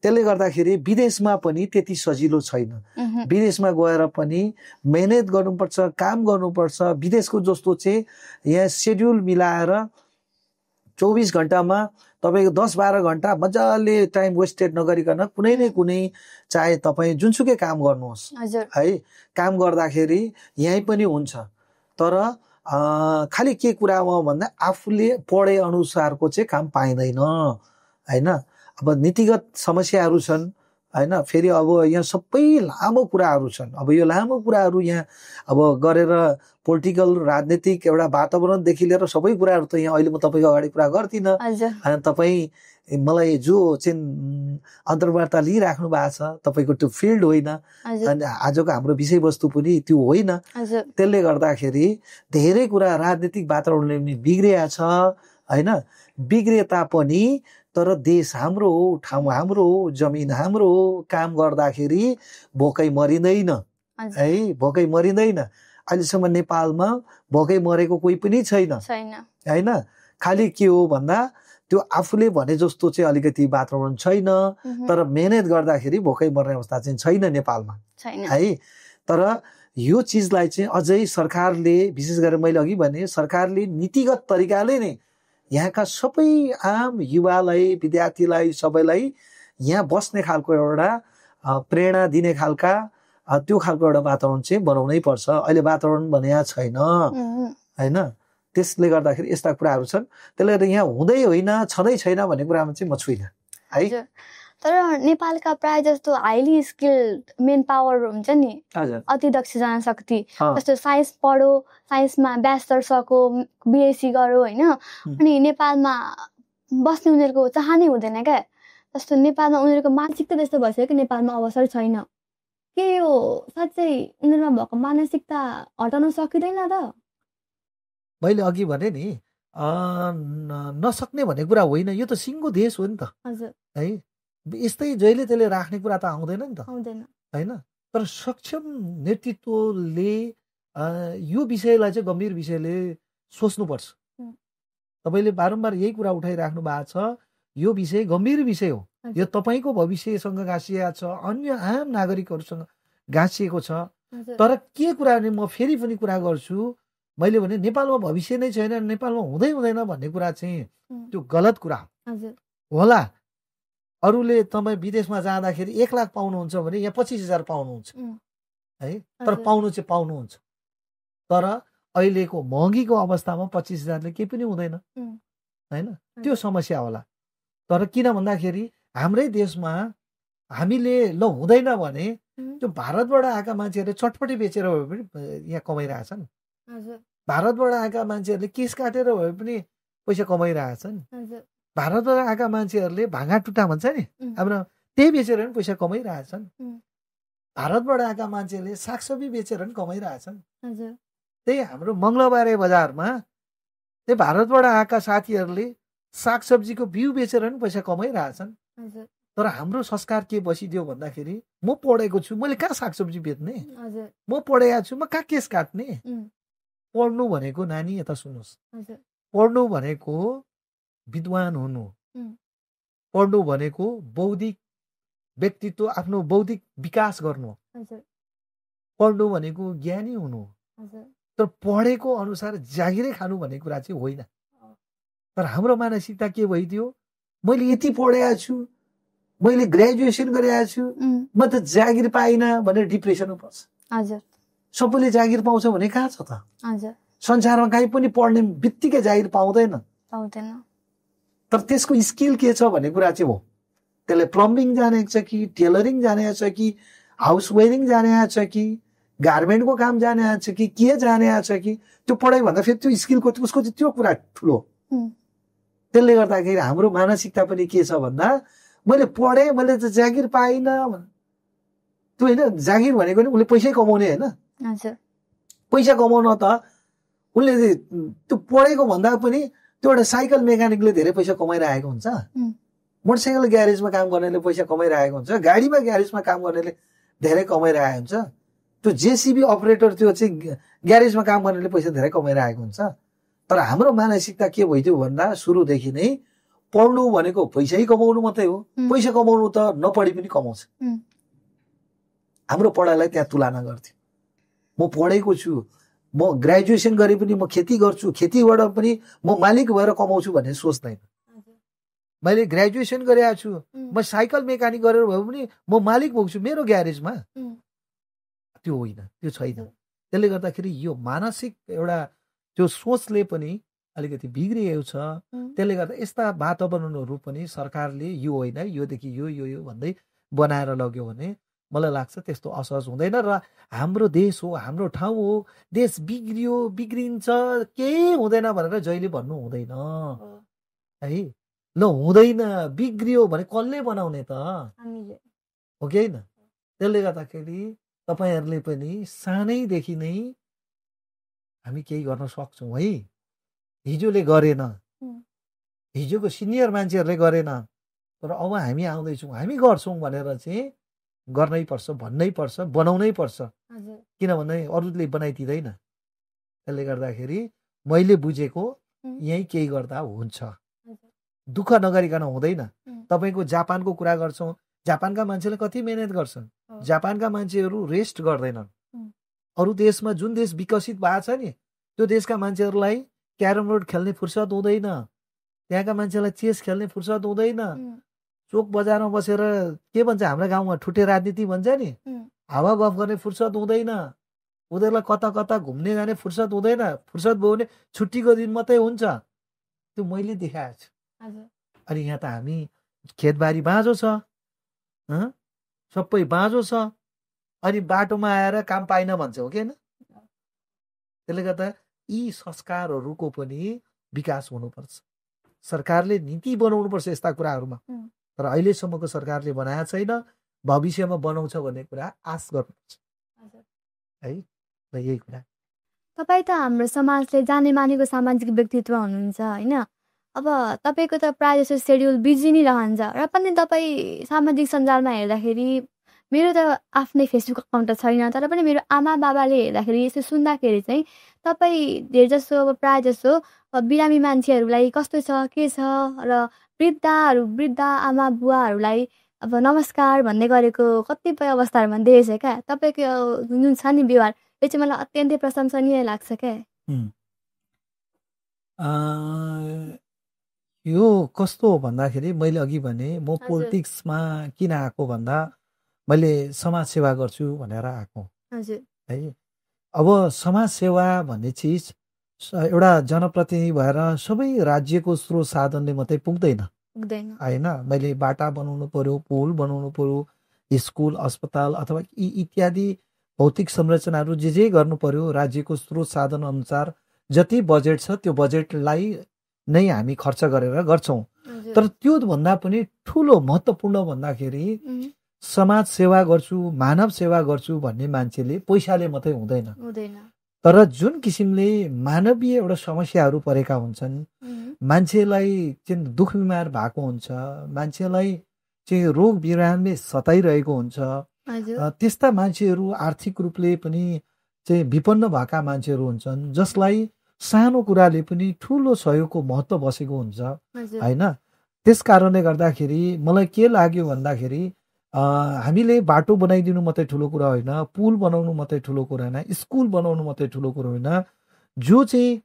त्यसले गर्दाखेरि विदेशमा पनि त्यति सजिलो छैन। विदेशमा गएर पनि मेहनत गर्नुपर्छ, काम गर्नुपर्छ। विदेशको जस्तो चाहिँ यहाँ सेड्युल मिलाएर 24 घण्टामा तपाईको 10-12 घण्टा मजाले टाइम वेस्टेड नगरिकन कुनै न कुनै चाहे तपाईँ जुनसुकै काम गर्नुहोस् है, काम गर्दाखेरि यहीँ पनि हुन्छ। तर खालि के कुरा हो भन्दा आफूले पढे अनुसारको चाहिँ काम पाइँदैन हैन। अब नीतिगत समस्याहरू छन् हैन, फेरि अब यहाँ सबै लामो कुराहरू छन्। अब यो लामो कुराहरू यहाँ अब गरेर पोलिटिकल राजनीतिक एउटा वातावरणदेखि लिएर सबै कुराहरू त यहाँ अहिले म तपाईँको अगाडि कुरा गर्दिनँ। अनि तपाईँ मलाई जो चाहिँ अन्तर्वार्ता लिइराख्नु भएको छ तपाईँको त्यो फिल्ड होइन, अनि आजको हाम्रो विषयवस्तु पनि त्यो होइन। त्यसले गर्दाखेरि धेरै कुरा राजनीतिक वातावरणले पनि बिग्रिया छ हैन। बिग्रिए तापनि तर देश हाम्रो हो, ठाउँ हाम्रो हो, जमिन हाम्रो हो। काम गर्दाखेरि भोकै मरिँदैन है, भोकै मरिँदैन। अहिलेसम्म नेपालमा भोकै मरेको कोही पनि छैन हैन। खालि के हो भन्दा त्यो आफूले भने जस्तो चाहिँ अलिकति वातावरण छैन, तर मेहनत गर्दाखेरि भोकै मर्ने अवस्था चाहिँ छैन नेपालमा है। तर यो चिजलाई चाहिँ अझै सरकारले, विशेष गरेर मैले अघि भने सरकारले नीतिगत तरिकाले नै यहाँका सबै आम युवालाई, विद्यार्थीलाई, सबैलाई यहाँ बस्ने खालको एउटा प्रेरणा दिने खालका त्यो खालको एउटा वातावरण चाहिँ बनाउनै पर्छ। अहिले वातावरण बनिया छैन हैन। त्यसले गर्दाखेरि यस्ता कुराहरू छन्। त्यसले गर्दा यहाँ हुँदै होइन, छँदै छैन भन्ने कुरामा चाहिँ म छुइनँ है। तर नेपालका प्राय जस्तो हाइली स्किल्ड मेन पावर हुन्छ नि, अति दक्ष जनशक्ति, जस्तो साइन्स पढो, साइन्समा ब्याचलर सको, बिएससी गरो होइन, अनि नेपालमा बस्ने उनीहरूको चाहनै हुँदैन क्या। जस्तो नेपालमा उनीहरूको मानसिकता त्यस्तो भइसक्यो कि नेपालमा अवसर छैन। के यो साँच्चै उनीहरूमा भएको मानसिकता हटाउन सकिँदैन त? मैले अघि भने नि नसक्ने भन्ने कुरा होइन, यो त सिङ्गो देश हो नि त है। यस्तै जहिले त्यसले राख्ने कुरा त आउँदैन नि त हैन। तर सक्षम नेतृत्वले यो विषयलाई चाहिँ गम्भीर विषयले सोच्नुपर्छ। तपाईँले बारम्बार यही कुरा उठाइराख्नु भएको छ, यो विषय गम्भीर विषय हो। यो तपाईँको भविष्यसँग गाँसिएको छ, अन्य आम नागरिकहरूसँग गाँसिएको छ। तर के कुरा भने म फेरि पनि कुरा गर्छु, मैले भने नेपालमा भविष्य नै छैन, नेपालमा हुँदै हुँदैन भन्ने कुरा चाहिँ त्यो गलत कुरा होला। अरूले तपाईँ विदेशमा जाँदाखेरि 1 लाख पाउनुहुन्छ भने यहाँ 25,000 पाउनुहुन्छ है, तर पाउनु चाहिँ पाउनुहुन्छ। तर अहिलेको महँगीको अवस्थामा 25,000ले केही पनि हुँदैन हैन। त्यो समस्या होला। तर किन भन्दाखेरि हाम्रै देशमा हामीले ल हुँदैन भने त्यो भारतबाट आएका मान्छेहरूले चटपटी बेचेर भए पनि यहाँ कमाइरहेछन्। भारतबाट आएका मान्छेहरूले केस काटेर भए पनि पैसा कमाइरहेछन्। भारतबाट आएका मान्छेहरूले भाँगा टुटा भन्छ नि हाम्रो, त्यही बेचेर पनि पैसा कमाइरहेछन्। भारतबाट आएका मान्छेहरूले सागसब्जी बेचेर पनि कमाइरहेछन्। त्यही हाम्रो मङ्गलबारे बजारमा त्यही भारतबाट आएका साथीहरूले सागसब्जीको बिउ बेचेर पनि पैसा कमाइरहेछन्। तर हाम्रो संस्कार के बसिदियो भन्दाखेरि म पढेको छु, मैले कहाँ सागसब्जी बेच्ने, म पढेको छु, म कहाँ केस काट्ने। पढ्नु भनेको नानी यता सुन्नुहोस्, पढ्नु भनेको विद्वान हुनु, पढ्नु भनेको बौद्धिक व्यक्तित्व, आफ्नो बौद्धिक विकास गर्नु, पढ्नु भनेको ज्ञानी हुनु। तर पढेको अनुसार जागिरै खानु भन्ने कुरा चाहिँ होइन। तर हाम्रो मानसिकता के भइदियो, मैले यति पढेको छु, मैले ग्रेजुएसन गरेको छु, म त जागिर पाइनँ भनेर डिप्रेसनमा पर्छ। सबैले जागिर पाउँछ भने कहाँ छ त? संसारमा कहीँ पनि पढ्ने बित्तिकै जागिर पाउँदैन। तर त्यसको स्किल के छ भन्ने कुरा चाहिँ हो। त्यसले प्लम्बिङ जानेको छ कि, टेलरिङ जानेको छ कि, हाउस वेयरिङ जानेको छ कि, गार्मेन्टको काम जानेको छ कि, के जानेको छ कि, त्यो पढाइ भन्दा फेरि त्यो स्किलको उसको चाहिँ त्यो कुरा ठुलो। त्यसले गर्दाखेरि हाम्रो मानसिकता पनि के छ भन्दा मैले पढेँ, मैले त जागिर पाइनँ। त्यो होइन, जागिर भनेको नि उसले पैसै कमाउने होइन। पैसा कमाउन त उसले त्यो पढेको भन्दा पनि त्यो एउटा साइकल मेकानिकले धेरै पैसा कमाइरहेको हुन्छ, मोटरसाइकल ग्यारेजमा काम गर्नेले पैसा कमाइरहेको हुन्छ, गाडीमा ग्यारेजमा काम गर्नेले धेरै कमाइरहेको हुन्छ, त्यो जेसिबी अपरेटर त्यो चाहिँ ग्यारेजमा काम गर्नेले पैसा धेरै कमाइरहेको हुन्छ। तर हाम्रो मानसिकता के भइदियो भन्दा सुरुदेखि नै पढ्नु भनेको पैसै कमाउनु मात्रै हो। पैसा कमाउनु त नपढी पनि कमाउँछ। हाम्रो पढाइलाई त्यहाँ तुलना गर्थ्यो। म पढेको छु, म ग्रेजुएसन गरे पनि म खेती गर्छु, खेतीबाट पनि म मालिक भएर कमाउँछु भन्ने सोच्दैन। मैले ग्रेजुएसन गरेको छु, म साइकल मेकानिक गरेर भए पनि म मालिक भोग्छु मेरो ग्यारेजमा, त्यो होइन, त्यो छैन। त्यसले गर्दाखेरि यो मानसिक एउटा त्यो सोचले पनि अलिकति बिग्रिएको छ। त्यसले गर्दा यस्ता वातावरणहरू पनि सरकारले यो होइन, योदेखि यो यो यो भन्दै बनाएर लग्यो भने मलाई लाग्छ त्यस्तो असहज हुँदैन। र हाम्रो देश हो, हाम्रो ठाउँ हो, देश बिग्रियो बिग्रिन्छ केही हुँदैन भनेर जहिले भन्नु हुँदैन है। ल हुँदैन, बिग्रियो भने कसले बनाउने त, हो कि होइन? त्यसले गर्दाखेरि तपाईँहरूले पनि सानैदेखि नै हामी केही गर्न सक्छौँ है। हिजोले गरेन, हिजोको सिनियर मान्छेहरूले गरेन, तर अब हामी आउँदैछौँ, हामी गर्छौँ भनेर चाहिँ गर्नै पर्छ, भन्नै पर्छ, बनाउनै पर्छ। किनभने अरूले बनाइदिँदैन। त्यसले गर्दाखेरि मैले बुझेको यही केही गर्दा हुन्छ, दुःख नगरिकन हुँदैन। तपाईँको जापानको कुरा गर्छौँ, जापानका मान्छेले कति मेहनत गर्छन्। जापानका मान्छेहरू रेस्ट गर्दैनन्। अरू देशमा जुन देश विकसित भएको छ नि, त्यो देशका मान्छेहरूलाई क्यारम बोर्ड खेल्ने फुर्सद हुँदैन, त्यहाँका मान्छेलाई चेस खेल्ने फुर्सद हुँदैन। चोक बजारमा बसेर के भन्छ हाम्रा गाउँमा ठुटे राजनीति भन्छ नि, हावा गफ गर्ने फुर्सद हुँदैन। उनीहरूलाई कता कता घुम्ने जाने फुर्सद हुँदैन। फुर्सद भयो भने छुट्टीको दिन मात्रै हुन्छ। त्यो मैले देखाएको छु। अनि यहाँ त हामी खेतबारी बाँझो छ, सबै बाँझो छ, अनि बाटोमा आएर काम पाइन भन्छ, हो कि होइन? त्यसले गर्दा यी संस्कारहरूको पनि विकास हुनुपर्छ। सरकारले नीति बनाउनुपर्छ यस्ता कुराहरूमा, तर अहिलेसम्मको सरकारले बनाएको छैन। भविष्यमा बनाउँछ भन्ने कुरा आश गर्नुपर्छ है। र यही कुरा। तपाईँ त हाम्रो समाजले जाने मानेको सामाजिक व्यक्तित्व हुनुहुन्छ होइन। अब तपाईँको त प्रायः जस्तो सेड्युल बिजी नै रहन्छ, र पनि तपाईँ सामाजिक सञ्जालमा हेर्दाखेरि, मेरो त आफ्नै फेसबुक अकाउन्ट त छैन, तर पनि मेरो आमा बाबाले हेर्दाखेरि यसो सुन्दाखेरि चाहिँ तपाईँ धेरै जसो अब प्रायः जसो बिरामी मान्छेहरूलाई कस्तो छ के छ, र वृद्ध आमा बुवाहरूलाई अब नमस्कार भन्दै गरेको कतिपय अवस्थाहरूमा देखेछ क्या। तपाईँको जुन छ नि व्यवहार, यो चाहिँ मलाई अत्यन्तै प्रशंसनीय लाग्छ क्या। यो कस्तो हो भन्दाखेरि मैले अघि भने म पोलिटिक्समा किन आएको भन्दा मैले समाज सेवा गर्छु भनेर आएको है। अब समाज सेवा भन्ने चिज एउटा जनप्रतिनिधि भएर सबै राज्यको स्रोत साधनले मात्रै पुग्दैन होइन। मैले बाटा बनाउनु पर्यो, पुल बनाउनु पर्यो, स्कुल अस्पताल अथवा इत्यादि भौतिक संरचनाहरू जे गर्नु पर्यो, राज्यको स्रोत साधन अनुसार जति बजेट छ त्यो बजेटलाई नै हामी खर्च गरेर गर्छौँ। तर त्यो भन्दा पनि ठुलो महत्त्वपूर्ण भन्दाखेरि समाज सेवा गर्छु, मानव सेवा गर्छु भन्ने मान्छेले पैसाले मात्रै हुँदैन। तर जुन किसिमले मानवीय एउटा समस्याहरू परेका हुन्छन्, मान्छेलाई चाहिँ दुःख बिमार भएको हुन्छ, मान्छेलाई चाहिँ रोग बिरामले सताइरहेको हुन्छ, त्यस्ता मान्छेहरू आर्थिक रूपले पनि चाहिँ विपन्न भएका मान्छेहरू हुन्छन्, जसलाई सानो कुराले पनि ठुलो सहयोगको महत्त्व बसेको हुन्छ होइन। त्यस कारणले गर्दाखेरि मलाई के लाग्यो भन्दाखेरि हामीले बाटो बनाइदिनु मात्रै ठुलो कुरा होइन, पुल बनाउनु मात्रै ठुलो कुरा होइन, स्कुल बनाउनु मात्रै ठुलो कुरा होइन। जो चाहिँ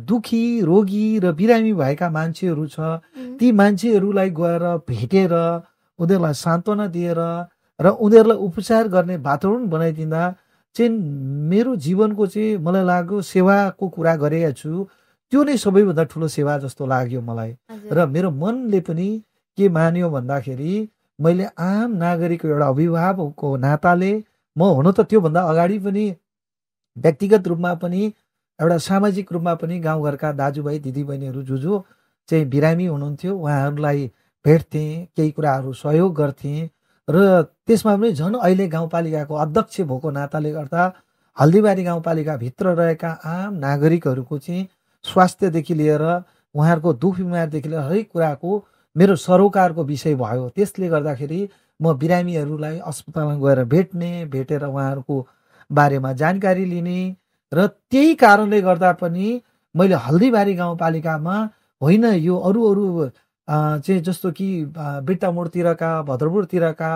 दुखी रोगी र बिरामी भएका मान्छेहरू छ, ती मान्छेहरूलाई गएर भेटेर उनीहरूलाई सान्त्वना दिएर र उनीहरूलाई उपचार गर्ने वातावरण बनाइदिँदा चाहिँ मेरो जीवनको चाहिँ मलाई लाग्यो सेवाको कुरा गरेको छु, त्यो नै सबैभन्दा ठुलो सेवा जस्तो लाग्यो मलाई। र मेरो मनले पनि के मान्यो भन्दाखेरि मैले आम नागरिकको एउटा अभिभावकको नाताले म हुन त त्योभन्दा अगाडि पनि व्यक्तिगत रूपमा पनि एउटा सामाजिक रूपमा पनि गाउँघरका दाजुभाइ दिदीबहिनीहरू जो चाहिँ बिरामी हुनुहुन्थ्यो उहाँहरूलाई भेट्थेँ, केही कुराहरू सहयोग गर्थेँ। र त्यसमा पनि झन् अहिले गाउँपालिकाको अध्यक्ष भएको नाताले गर्दा हल्दीबारी गाउँपालिकाभित्र रहेका आम नागरिकहरूको चाहिँ स्वास्थ्यदेखि लिएर उहाँहरूको दुःख बिमारदेखि लिएर हरेक कुराको मेरो सरोकारको विषय भयो। त्यसले गर्दाखेरि म बिरामीहरूलाई अस्पतालमा गएर भेटेर उहाँहरूको बारेमा जानकारी लिने, र त्यही कारणले गर्दा पनि मैले हल्दीबारी गाउँपालिकामा होइन यो अरू चाहिँ जस्तो कि बिर्तामोडतिरका, भद्रपुरतिरका,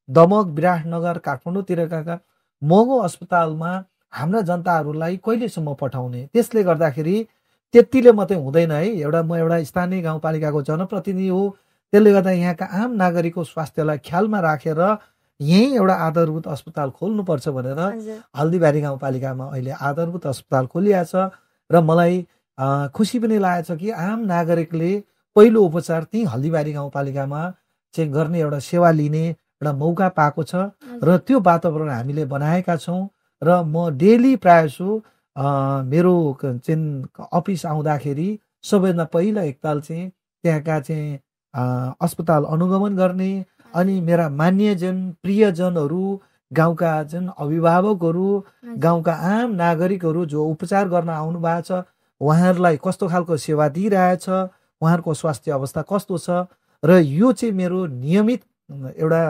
दमक, विराटनगर, काठमाडौँतिरका महँगो अस्पतालमा हाम्रा जनताहरूलाई कहिलेसम्म पठाउने? त्यसले गर्दाखेरि त्यतिले मात्रै हुँदैन है। म एउटा स्थानीय गाउँपालिकाको जनप्रतिनिधि हो, त्यसले गर्दा यहाँका आम नागरिकको स्वास्थ्यलाई ख्यालमा राखेर यहीँ एउटा आधारभूत अस्पताल खोल्नुपर्छ भनेर हल्दीबारी गाउँपालिकामा अहिले आधारभूत अस्पताल खोलिएको छ। र मलाई खुसी पनि लागेको छ कि आम नागरिकले पहिलो उपचार त्यही हल्दीबारी गाउँपालिकामा चाहिँ गर्ने एउटा सेवा लिने एउटा मौका पाएको छ र त्यो वातावरण हामीले बनाएका छौँ। र म डेली प्रायःसो मेरो चाहिँ अफिस आउँदाखेरि सबैभन्दा पहिला एकताल चाहिँ त्यहाँका चाहिँ अस्पताल अनुगमन गर्ने, अनि मेरा मान्यजन, प्रियजनहरू, गाउँका जुन अभिभावकहरू, गाउँका आम नागरिकहरू जो उपचार गर्न आउनु भएको छ उहाँहरूलाई कस्तो खालको सेवा दिइरहेछ, उहाँहरूको स्वास्थ्य अवस्था कस्तो छ, र यो चाहिँ मेरो नियमित एउटा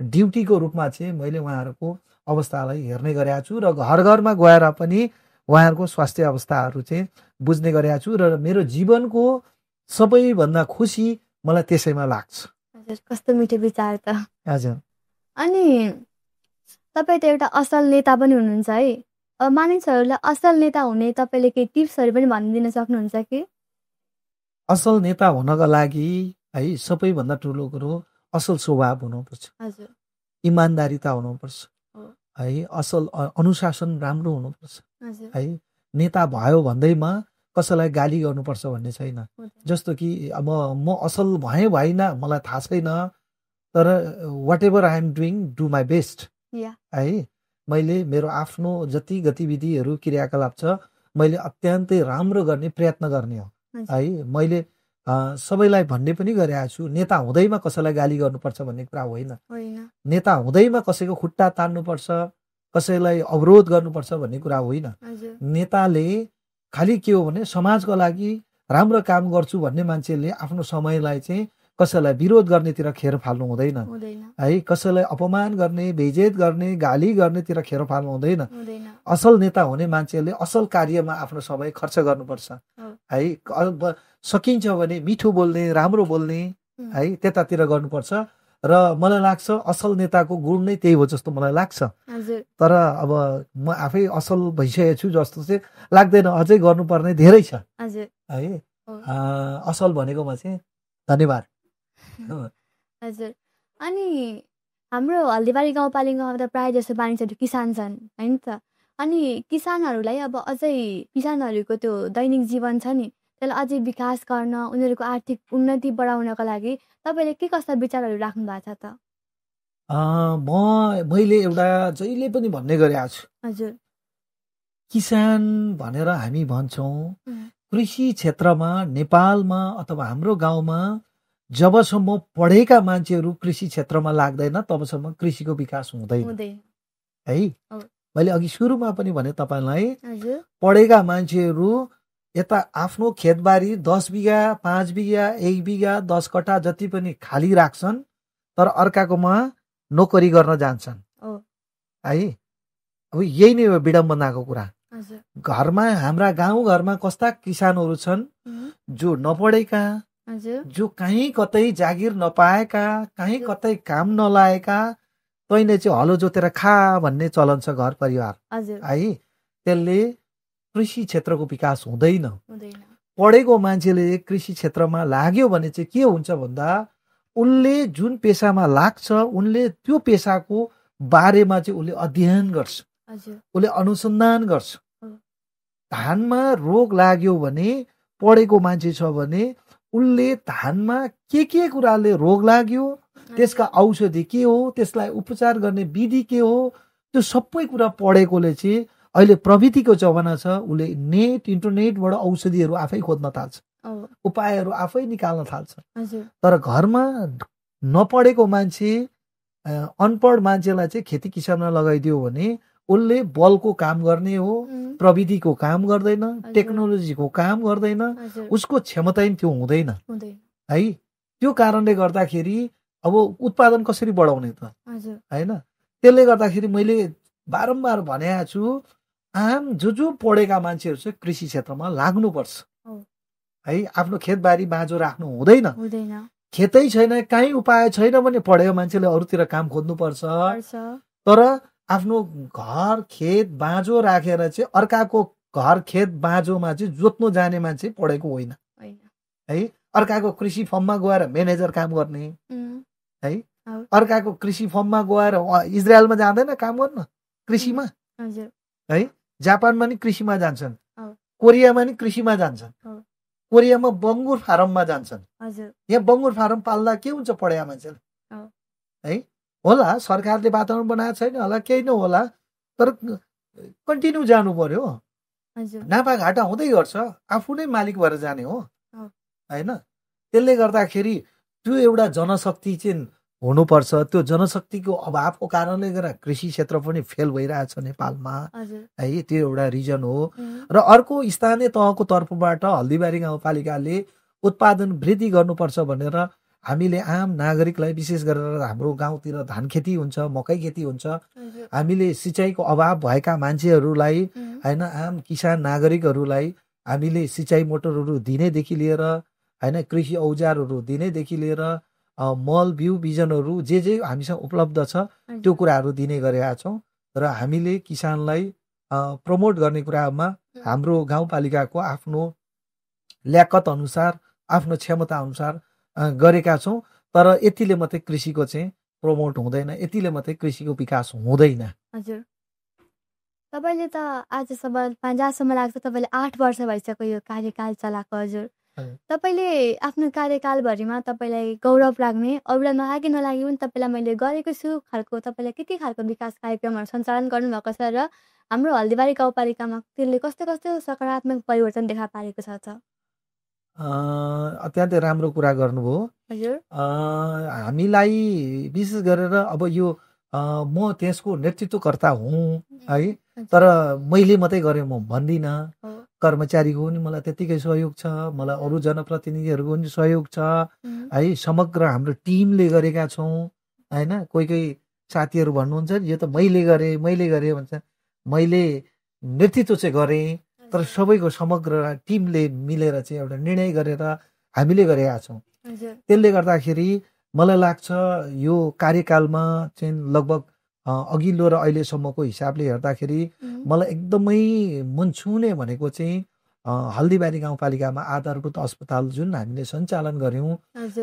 ड्युटीको रूपमा चाहिँ मैले उहाँहरूको अवस्थालाई हेर्ने गरेको छु र घर घरमा गएर पनि उहाँहरूको स्वास्थ्य अवस्थाहरू चाहिँ बुझ्ने गरेको छु। र मेरो जीवनको सबैभन्दा खुसी मलाई त्यसैमा लाग्छ। हजुर, कस्तो मिठो विचार त। हजुर। अनि तपाईँ त एउटा असल नेता पनि हुनुहुन्छ है। अब मानिसहरूलाई असल नेता हुने तपाईँले केही टिप्सहरू पनि भनिदिन सक्नुहुन्छ कि? असल नेता हुनको लागि है सबैभन्दा ठुलो कुरो असल स्वभाव हुनुपर्छ। हजुर। इमान्दारिता हुनुपर्छ है, असल अनुशासन राम्रो हुनुपर्छ है। नेता भयो भन्दैमा कसैलाई गाली गर्नुपर्छ भन्ने छैन। जस्तो कि अब म असल भएँ भएन मलाई थाहा छैन, तर whatever I am doing do my best है। मैले मेरो आफ्नो जति गतिविधिहरू क्रियाकलाप छ मैले अत्यन्तै राम्रो गर्ने प्रयत्न गर्ने हो है। मैले सबैलाई भन्ने पनि गरेको छु, नेता हुँदैमा कसैलाई गाली गर्नुपर्छ भन्ने कुरा होइन। नेता हुँदैमा कसैको खुट्टा तान्नुपर्छ, कसैलाई अवरोध गर्नुपर्छ भन्ने कुरा होइन। नेताले खालि के हो भने समाजको लागि राम्रो काम गर्छु भन्ने मान्छेले आफ्नो समयलाई चाहिँ कसैलाई विरोध गर्नेतिर खेर फाल्नु हुँदैन है। कसैलाई अपमान गर्ने, बेइज्जत गर्ने, गाली गर्नेतिर खेर फाल्नु हुँदैन। असल नेता हुने मान्छेले असल कार्यमा आफ्नो समय खर्च गर्नुपर्छ है। सकिन्छ भने मिठो बोल्ने, राम्रो बोल्ने है, त्यतातिर गर्नुपर्छ। र मलाई लाग्छ असल नेताको गुण नै त्यही हो जस्तो मलाई लाग्छ। तर अब म आफै असल भइसकेको छु जस्तो चाहिँ लाग्दैन, अझै गर्नुपर्ने धेरै छ है। असल भनेकोमा चाहिँ धन्यवाद। हजुर। अनि हाम्रो हल्दीबारी गाउँपालिकामा त प्रायः जसो मानिसहरू किसान छन् होइन त। अनि किसानहरूलाई अब अझै किसानहरूको त्यो दैनिक जीवन छ नि त्यसलाई अझै विकास गर्न, उनीहरूको आर्थिक उन्नति बढाउनको लागि तपाईँले के कस्ता विचारहरू राख्नु भएको छ त? मैले एउटा जहिले पनि भन्ने गरेको छु। हजुर। किसान भनेर हामी भन्छौँ, कृषि क्षेत्रमा नेपालमा अथवा हाम्रो गाउँमा जबसम्म पढेका मान्छेहरू कृषि क्षेत्रमा लाग्दैन तबसम्म कृषिको विकास हुँदैन है। मैले अघि सुरुमा पनि भने तपाईँलाई, पढेका मान्छेहरू यता आफ्नो खेतबारी 10 बिघा, 5 बिघा, 1 बिघा, 10 कट्ठा जति पनि खाली राख्छन्, तर अर्काकोमा नोकरी गर्न जान्छन् है। अब यही नै हो विडम्बनाको कुरा। घरमा हाम्रा गाउँघरमा कस्ता किसानहरू छन् जो नपढेका, जो कहीँ कतै जागिर नपाएका, कहीँ कतै काम नलाएका, तैँले चाहिँ हलो जोतेर खा भन्ने चलन छ घर परिवार है। त्यसले कृषि क्षेत्रको विकास हुँदैन। पढेको मान्छेले कृषि क्षेत्रमा लाग्यो भने चाहिँ के हुन्छ भन्दा उनले जुन पेसामा लाग्छ उनले त्यो पेसाको बारेमा चाहिँ उसले अध्ययन गर्छ, उसले अनुसन्धान गर्छ। धानमा रोग लाग्यो भने पढेको मान्छे छ भने उनले धानमा के कुराले रोग लाग्यो, त्यसका औषधि के हो, त्यसलाई उपचार गर्ने विधि के हो, त्यो सबै कुरा पढेकोले चाहिँ अहिले प्रविधिको जमाना छ, उसले नेट इन्टरनेटबाट औषधिहरू आफै खोज्न थाल्छ, उपायहरू आफै निकाल्न थाल्छ। तर घरमा नपढेको मान्छे, अनपढ मान्छेलाई चाहिँ खेती किसानमा लगाइदियो भने उसले बलको काम गर्ने हो, प्रविधिको काम गर्दैन, टेक्नोलोजीको काम गर्दैन, उसको क्षमता पनि त्यो हुँदैन है। त्यो कारणले गर्दाखेरि अब उत्पादन कसरी बढाउने त होइन। त्यसले गर्दाखेरि मैले बारम्बार भनेको छु, आम जो पढेका मान्छेहरू चाहिँ कृषि क्षेत्रमा लाग्नुपर्छ है। आफ्नो खेतबारी बाँझो राख्नु हुँदैन, खेतै छैन, काहीँ उपाय छैन भने पढेको मान्छेले अरूतिर काम खोज्नुपर्छ। तर आफ्नो घर खेत बाँझो राखेर चाहिँ अर्काको घर खेत बाँझोमा चाहिँ जोत्नु जाने मान्छे पढेको होइन है। अर्काको कृषि फर्ममा गएर म्यानेजर काम गर्ने है, अर्काको कृषि फर्ममा गएर इजरायलमा जाँदैन काम गर्न कृषिमा है, जापानमा नि कृषिमा जान्छन्, कोरियामा नि कृषिमा जान्छन्, कोरियामा बङ्गुर फारममा जान्छन्। यहाँ बङ्गुर फारम पाल्दा के हुन्छ पढेका मान्छेले है। होला सरकारले वातावरण बनाएको छैन होला, केही नै होला, तर कन्टिन्यू जानु पर्यो। नाफाघाटा हुँदै गर्छ, आफू नै मालिक भएर जाने हो होइन। त्यसले गर्दाखेरि त्यो एउटा जनशक्ति चाहिँ हुनुपर्छ। त्यो जनशक्तिको अभावको कारणले गर्दा कृषि क्षेत्र पनि फेल भइरहेछ नेपालमा है, त्यो एउटा रिजन हो। र अर्को स्थानीय तहको तर्फबाट हल्दीबारी गाउँपालिकाले उत्पादन वृद्धि गर्नुपर्छ भनेर हामीले आम नागरिकलाई, विशेष गरेर हाम्रो गाउँतिर धान खेती हुन्छ, मकै खेती हुन्छ, हामीले सिँचाइको अभाव भएका मान्छेहरूलाई होइन, आम किसान नागरिकहरूलाई हामीले सिँचाइ मोटरहरू दिनेदेखि लिएर होइन, कृषि औजारहरू दिनेदेखि लिएर मल बिउ बिजनहरू जे हामीसँग उपलब्ध छ त्यो कुराहरू दिने गरेका छौँ। र हामीले किसानलाई प्रमोट गर्ने कुरामा हाम्रो गाउँपालिकाको आफ्नो ल्याकत अनुसार, आफ्नो क्षमता अनुसार गरेका छौँ। तर यतिले मात्रै कृषिको चाहिँ प्रमोट हुँदैन, यतिले मात्रै कृषिको विकास हुँदैन। हजुर, तपाईँले त आजसम्म जहाँसम्म लाग्छ तपाईँले 8 वर्ष भइसक्यो यो कार्यकाल चलाएको। हजुर, तपाईँले आफ्नो कार्यकालभरिमा तपाईँलाई गौरव लाग्ने, अरूलाई नलागे नलागे पनि तपाईँलाई मैले गरेको छु खालको तपाईँलाई के खालको विकास कार्यक्रमहरू सञ्चालन गर्नुभएको छ र हाम्रो हल्दीबारी गाउँपालिकामा त्यसले कस्तो कस्तो सकारात्मक परिवर्तन देखा पारेको छ त? अत्यन्तै राम्रो कुरा गर्नुभयो। हामीलाई विशेष गरेर अब यो म त्यसको नेतृत्वकर्ता हुँ है, तर मैले मात्रै गरेँ म भन्दिनँ। कर्मचारीको पनि मलाई त्यतिकै सहयोग छ, मलाई अरू जनप्रतिनिधिहरूको पनि सहयोग छ है, समग्र हाम्रो टिमले गरेका छौँ होइन। कोही कोही साथीहरू भन्नुहुन्छ यो त मैले गरेँ भन्छ, मैले नेतृत्व चाहिँ गरेँ, तर सबैको समग्र टिमले मिलेर चाहिँ एउटा निर्णय गरेर हामीले गरेका छौँ। त्यसले गर्दाखेरि मलाई लाग्छ यो कार्यकालमा चाहिँ लगभग अघिल्लो र अहिलेसम्मको हिसाबले हेर्दाखेरि मलाई एकदमै मन छुने भनेको चाहिँ हल्दीबारी गाउँपालिकामा आधारभूत अस्पताल जुन हामीले सञ्चालन गऱ्यौँ,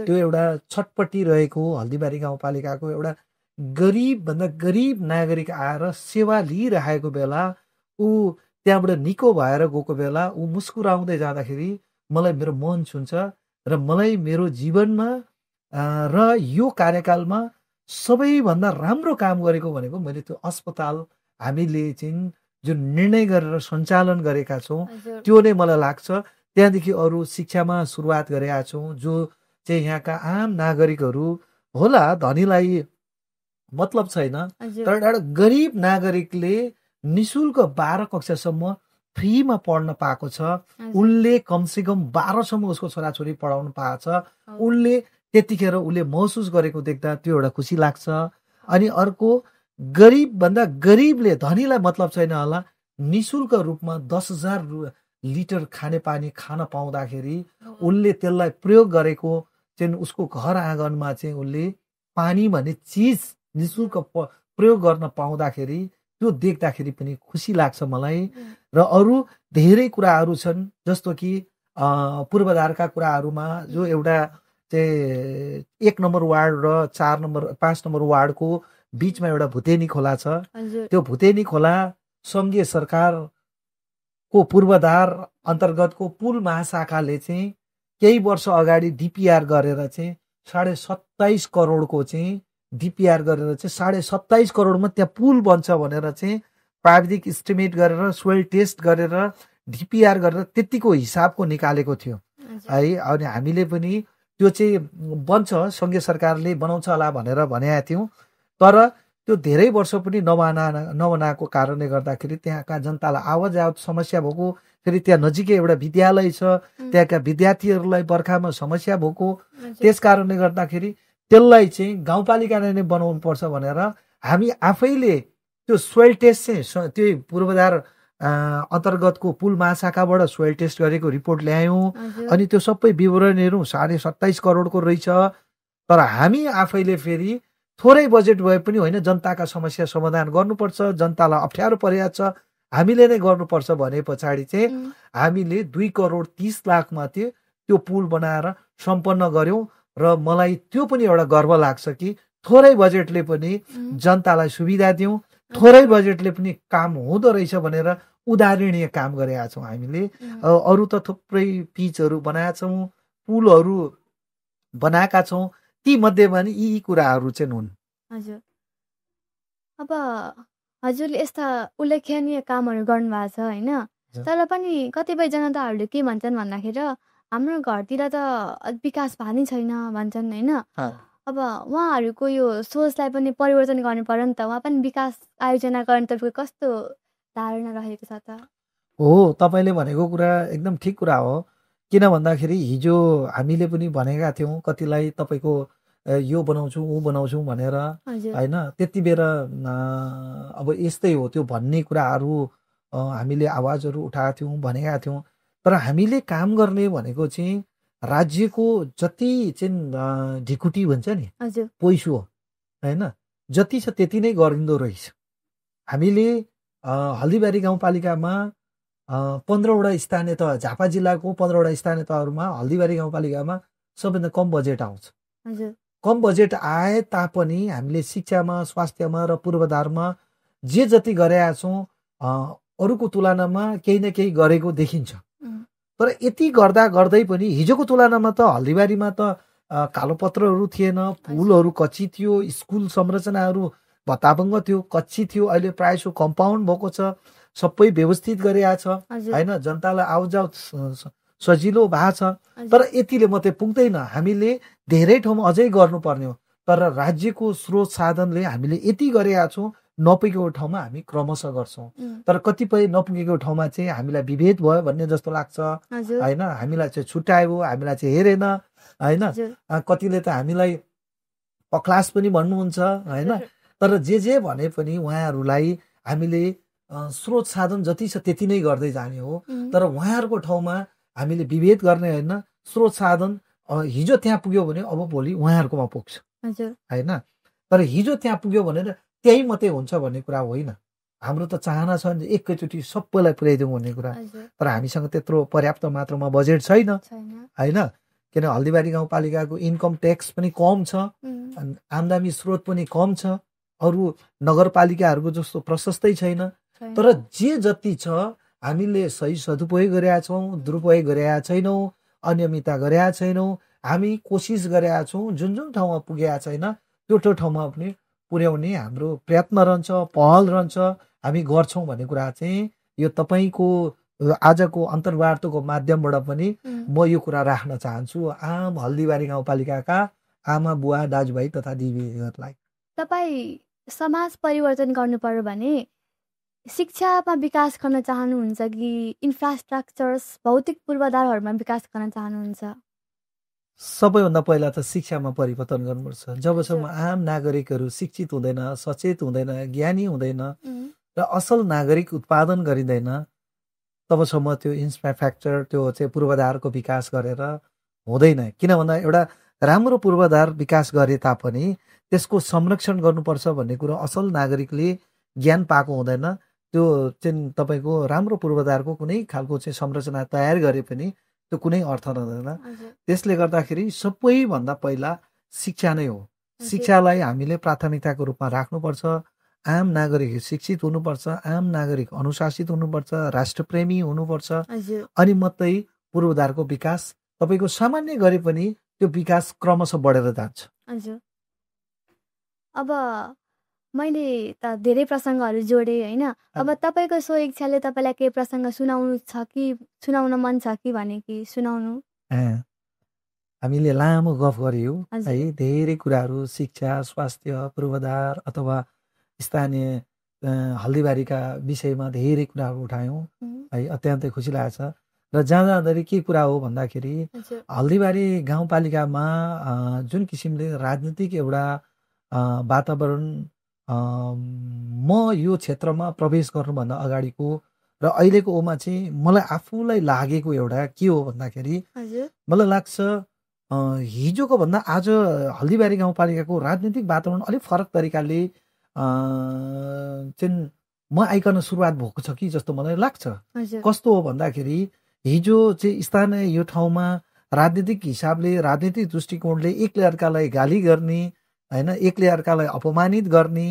त्यो एउटा छटपट्टि रहेको हल्दीबारी गाउँपालिकाको एउटा गरिबभन्दा गरिब नागरिक आएर सेवा लिइरहेको बेला ऊ त्यहाँबाट निको भएर गएको बेला ऊ मुस्कुराउँदै जाँदाखेरि मलाई मेरो मन छुन्छ। र मलाई मेरो जीवनमा र यो कार्यकालमा सबैभन्दा राम्रो काम गरेको भनेको मैले त्यो अस्पताल हामीले चाहिँ जुन निर्णय गरेर सञ्चालन गरेका छौँ त्यो नै मलाई लाग्छ। त्यहाँदेखि अरू शिक्षामा सुरुवात गरेका छौँ, जो चाहिँ यहाँका आम नागरिकहरू होला, धनीलाई मतलब छैन, तर एउटा गरिब नागरिकले निशुल्क 12 कक्षासम्म फ्रीमा पढ्न पाएको छ। उनले कमसेकम 12सम्म उसको छोराछोरी पढाउनु पाएको छ। उनले त्यतिखेर उसले महसुस गरेको देख्दा त्यो एउटा खुसी लाग्छ। अनि अर्को गरिबभन्दा गरिबले, धनीलाई मतलब छैन होला, निशुल्क रूपमा 10,000 लिटर खानेपानी खान पाउँदाखेरि उनले त्यसलाई प्रयोग गरेको चाहिँ उसको घर आँगनमा चाहिँ उसले पानी भन्ने चिज निशुल्क प्रयोग गर्न पाउँदाखेरि त्यो देख्दाखेरि पनि खुसी लाग्छ मलाई। र अरू धेरै कुराहरू छन्, जस्तो कि पूर्वाधारका कुराहरूमा जो एउटा चाहिँ 1 नम्बर वार्ड र 5 नम्बर वार्डको बिचमा एउटा भुतेनी खोला छ। त्यो भुतेनी खोला सङ्घीय सरकारको पूर्वाधार अन्तर्गतको पुल महाशाखाले चाहिँ केही वर्ष अगाडि डिपिआर गरेर चाहिँ 27.5 करोडको चाहिँ डिपिआर गरेर चाहिँ 27.5 करोडमा त्यहाँ पुल बन्छ भनेर चाहिँ प्राविधिक इस्टिमेट गरेर सोइल टेस्ट गरेर डिपिआर गरेर त्यतिको हिसाबको निकालेको थियो है। अनि हामीले पनि त्यो चाहिँ बन्छ, सङ्घीय सरकारले बनाउँछ होला भनेर भनेका थियौँ, तर त्यो धेरै वर्ष पनि नबनाएको कारणले गर्दाखेरि त्यहाँका जनतालाई आवत समस्या भएको, फेरि त्यहाँ नजिकै एउटा विद्यालय छ, त्यहाँका विद्यार्थीहरूलाई बर्खामा समस्या भएको, त्यस कारणले गर्दाखेरि त्यसलाई चाहिँ गाउँपालिकाले नै बनाउनु पर्छ भनेर हामी आफैले त्यो सोइल टेस्ट चाहिँ त्यो पूर्वाधार अन्तर्गतको पुल महाशाखाबाट सोइल टेस्ट गरेको रिपोर्ट ल्यायौँ अनि त्यो सबै विवरणहरू 27.5 करोडको रहेछ। तर हामी आफैले फेरि थोरै बजेट भए पनि होइन, जनताका समस्या समाधान गर्नुपर्छ, जनतालाई अप्ठ्यारो परेको छ, हामीले नै गर्नुपर्छ भने पछाडि चाहिँ हामीले 2 करोड 30 लाखमा त्यो पुल बनाएर सम्पन्न गर्यौँ। र मलाई त्यो पनि एउटा गर्व लाग्छ कि थोरै बजेटले पनि जनतालाई सुविधा दियौँ, थोरै बजेटले पनि काम हुँदो रहेछ भनेर उदाहरणीय काम गरेका छौँ हामीले। अरू त थुप्रै पिचहरू बनाएका छौँ, पुलहरू बनाएका छौँ, ती मध्येमा नि यी कुराहरू चाहिँ हुन्। हजुर, अब हजुरले यस्ता उल्लेखनीय कामहरू गर्नुभएको छ होइन, तर पनि कतिपय जनताहरूले के भन्छन् भन्दाखेरि हाम्रो घरतिर त विकास भएको नै छैन भन्छन् होइन। अब उहाँहरूको यो सोचलाई पनि परिवर्तन गर्नु पर्यो नि त, उहाँ पनि विकास आयोजना गर्ने तपाईँको कस्तो धारणा रहेको छ त? हो, तपाईँले भनेको कुरा एकदम ठिक कुरा हो। किन भन्दाखेरि हिजो हामीले पनि भनेका थियौँ कतिलाई तपाईँको यो बनाउँछौँ ऊ बनाउँछौँ भनेर होइन। त्यति बेर अब यस्तै हो त्यो भन्ने कुराहरू हामीले आवाजहरू उठाएका थियौँ, भनेका थियौँ। तर हामीले काम गर्ने भनेको चाहिँ राज्यको जति चाहिँ ढिकुटी भन्छ नि, पैसो होइन, जति छ त्यति नै गरिँदो रहेछ। हामीले हल्दीबारी गाउँपालिकामा 15वटा स्थानीय तह, झापा जिल्लाको 15वटा स्थानीय तहहरूमा हल्दीबारी गाउँपालिकामा सबैभन्दा कम बजेट आउँछ। कम बजेट आए तापनि हामीले शिक्षामा, स्वास्थ्यमा र पूर्वाधारमा जे जति गरेका छौँ अरूको तुलनामा केही न केही गरेको देखिन्छ। तर यति गर्दा गर्दै पनि हिजोको तुलनामा त हल्दीबारीमा त कालोपत्रहरू थिएन, पुलहरू कच्ची थियो, स्कुल संरचनाहरू भत्ताभङ्ग थियो, कच्ची थियो। अहिले प्रायः सो कम्पाउन्ड भएको छ, सबै व्यवस्थित गरेका छ होइन, जनतालाई आउजाउ सजिलो भएको छ। तर यतिले मात्रै पुग्दैन, हामीले धेरै ठाउँमा अझै गर्नुपर्ने हो। तर राज्यको स्रोत साधनले हामीले यति गरेका छौँ, नपुगेको ठाउँमा हामी क्रमशः गर्छौँ। तर कतिपय नपुगेको ठाउँमा चाहिँ हामीलाई विभेद भयो भन्ने जस्तो लाग्छ होइन, हामीलाई चाहिँ छुट्यायो, हामीलाई चाहिँ हेरेन होइन। कतिले त हामीलाई पक्लास पनि भन्नुहुन्छ होइन। तर जे भने पनि उहाँहरूलाई हामीले स्रोत साधन जति छ त्यति नै गर्दै जाने हो। तर उहाँहरूको ठाउँमा हामीले विभेद गर्ने होइन, स्रोत साधन हिजो त्यहाँ पुग्यो भने अब भोलि उहाँहरूकोमा पुग्छ होइन। तर हिजो त्यहाँ पुग्यो भनेर त्यही मात्रै हुन्छ भन्ने कुरा होइन। हाम्रो त चाहना छ नि एकैचोटि सबैलाई पुर्याइदिउँ भन्ने कुरा। तर हामीसँग त्यत्रो पर्याप्त मात्रामा बजेट छैन होइन। किन हल्दीबारी गाउँपालिकाको इन्कम ट्याक्स पनि कम छ, आम्दानी स्रोत पनि कम छ, अरू नगरपालिकाहरूको जस्तो प्रशस्तै छैन। तर जे जति छ हामीले सही सदुपयोग गरेका छौँ, दुरुपयोग गरेका छैनौँ, अनियमितता गरेका छैनौँ। हामी कोसिस गरेका छौँ, जुन जुन ठाउँमा पुगेका छैन त्यो ठाउँमा पनि पुर्याउने हाम्रो प्रयत्न रहन्छ, पहल रहन्छ, हामी गर्छौँ भन्ने कुरा चाहिँ यो तपाईँको आजको अन्तर्वार्ताको माध्यमबाट पनि म यो कुरा राख्न चाहन्छु आम हल्दीबारी गाउँपालिकाका आमा बुवा दाजुभाइ तथा दिदीहरूलाई। तपाईँ समाज परिवर्तन गर्नु पर्यो भने शिक्षामा विकास गर्न चाहनुहुन्छ कि इन्फ्रास्ट्रक्चर्स भौतिक पूर्वाधारहरूमा विकास गर्न चाहनुहुन्छ? सबैभन्दा पहिला त शिक्षामा परिवर्तन गर्नुपर्छ। जबसम्म आम नागरिकहरू शिक्षित हुँदैन, सचेत हुँदैन, ज्ञानी हुँदैन र असल नागरिक उत्पादन गरिँदैन तबसम्म त्यो इन्फ्रास्ट्रक्चर त्यो चाहिँ पूर्वाधारको विकास गरेर हुँदैन। किन भन्दा एउटा राम्रो पूर्वाधार विकास गरे तापनि त्यसको संरक्षण गर्नुपर्छ भन्ने कुरो असल नागरिकले ज्ञान पाएको हुँदैन। त्यो चाहिँ तपाईँको राम्रो पूर्वाधारको कुनै खालको चाहिँ संरचना तयार गरे पनि त्यो कुनै अर्थ रहँदैन। त्यसले गर्दाखेरि सबैभन्दा पहिला शिक्षा नै हो। शिक्षालाई हामीले प्राथमिकताको रूपमा राख्नुपर्छ। आम नागरिक शिक्षित हुनुपर्छ, आम नागरिक अनुशासित हुनुपर्छ, राष्ट्रप्रेमी हुनुपर्छ, अनि मात्रै पूर्वाधारको विकास तपाईँको सामान्य गरे पनि त्यो विकास क्रमशः बढेर जान्छ। हजुर, अब मैले त धेरै प्रसङ्गहरू जोडेँ होइन। अब तपाईँको सो इच्छाले तपाईँलाई केही प्रसङ्ग सुनाउन मन छ कि भने कि सुनाउनु? हामीले लामो गफ गऱ्यौँ है, धेरै कुराहरू शिक्षा, स्वास्थ्य, पूर्वाधार अथवा स्थानीय हल्दीबारीका विषयमा धेरै कुराहरू उठायौँ है। अत्यन्तै खुसी लागेको छ। र जाँदाखेरि के कुरा हो भन्दाखेरि हल्दीबारी गाउँपालिकामा जुन किसिमले राजनीतिक एउटा वातावरण म यो क्षेत्रमा प्रवेश गर्नुभन्दा अगाडिको र अहिलेको ओमा चाहिँ मलाई आफूलाई लागेको एउटा के हो भन्दाखेरि मलाई लाग्छ हिजोको भन्दा आज हल्दीबारी गाउँपालिकाको राजनीतिक वातावरण अलिक फरक तरिकाले चाहिँ म आइकन सुरुवात भएको छ कि जस्तो मलाई लाग्छ। कस्तो हो भन्दाखेरि हिजो चाहिँ स्थानीय यो ठाउँमा राजनीतिक हिसाबले राजनीतिक दृष्टिकोणले एकले अर्कालाई गाली गर्ने होइन, एकले अर्कालाई अपमानित गर्ने,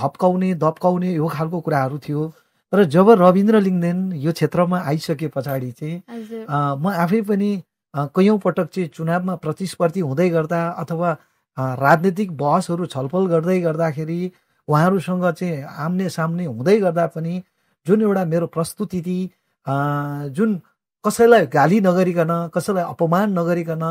हप्काउने दप्काउने यो खालको कुराहरू थियो। तर जब रविन्द्र लिङ्गदेन यो क्षेत्रमा आइसके पछाडि चाहिँ म आफै पनि कैयौँ पटक चाहिँ चुनावमा प्रतिस्पर्धी हुँदै गर्दा अथवा राजनीतिक बहसहरू छलफल गर्दै गर्दाखेरि उहाँहरूसँग चाहिँ आम्ने सामने हुँदै गर्दा पनि जुन एउटा मेरो प्रस्तुति जुन कसैलाई गाली नगरिकन, कसैलाई अपमान नगरिकन,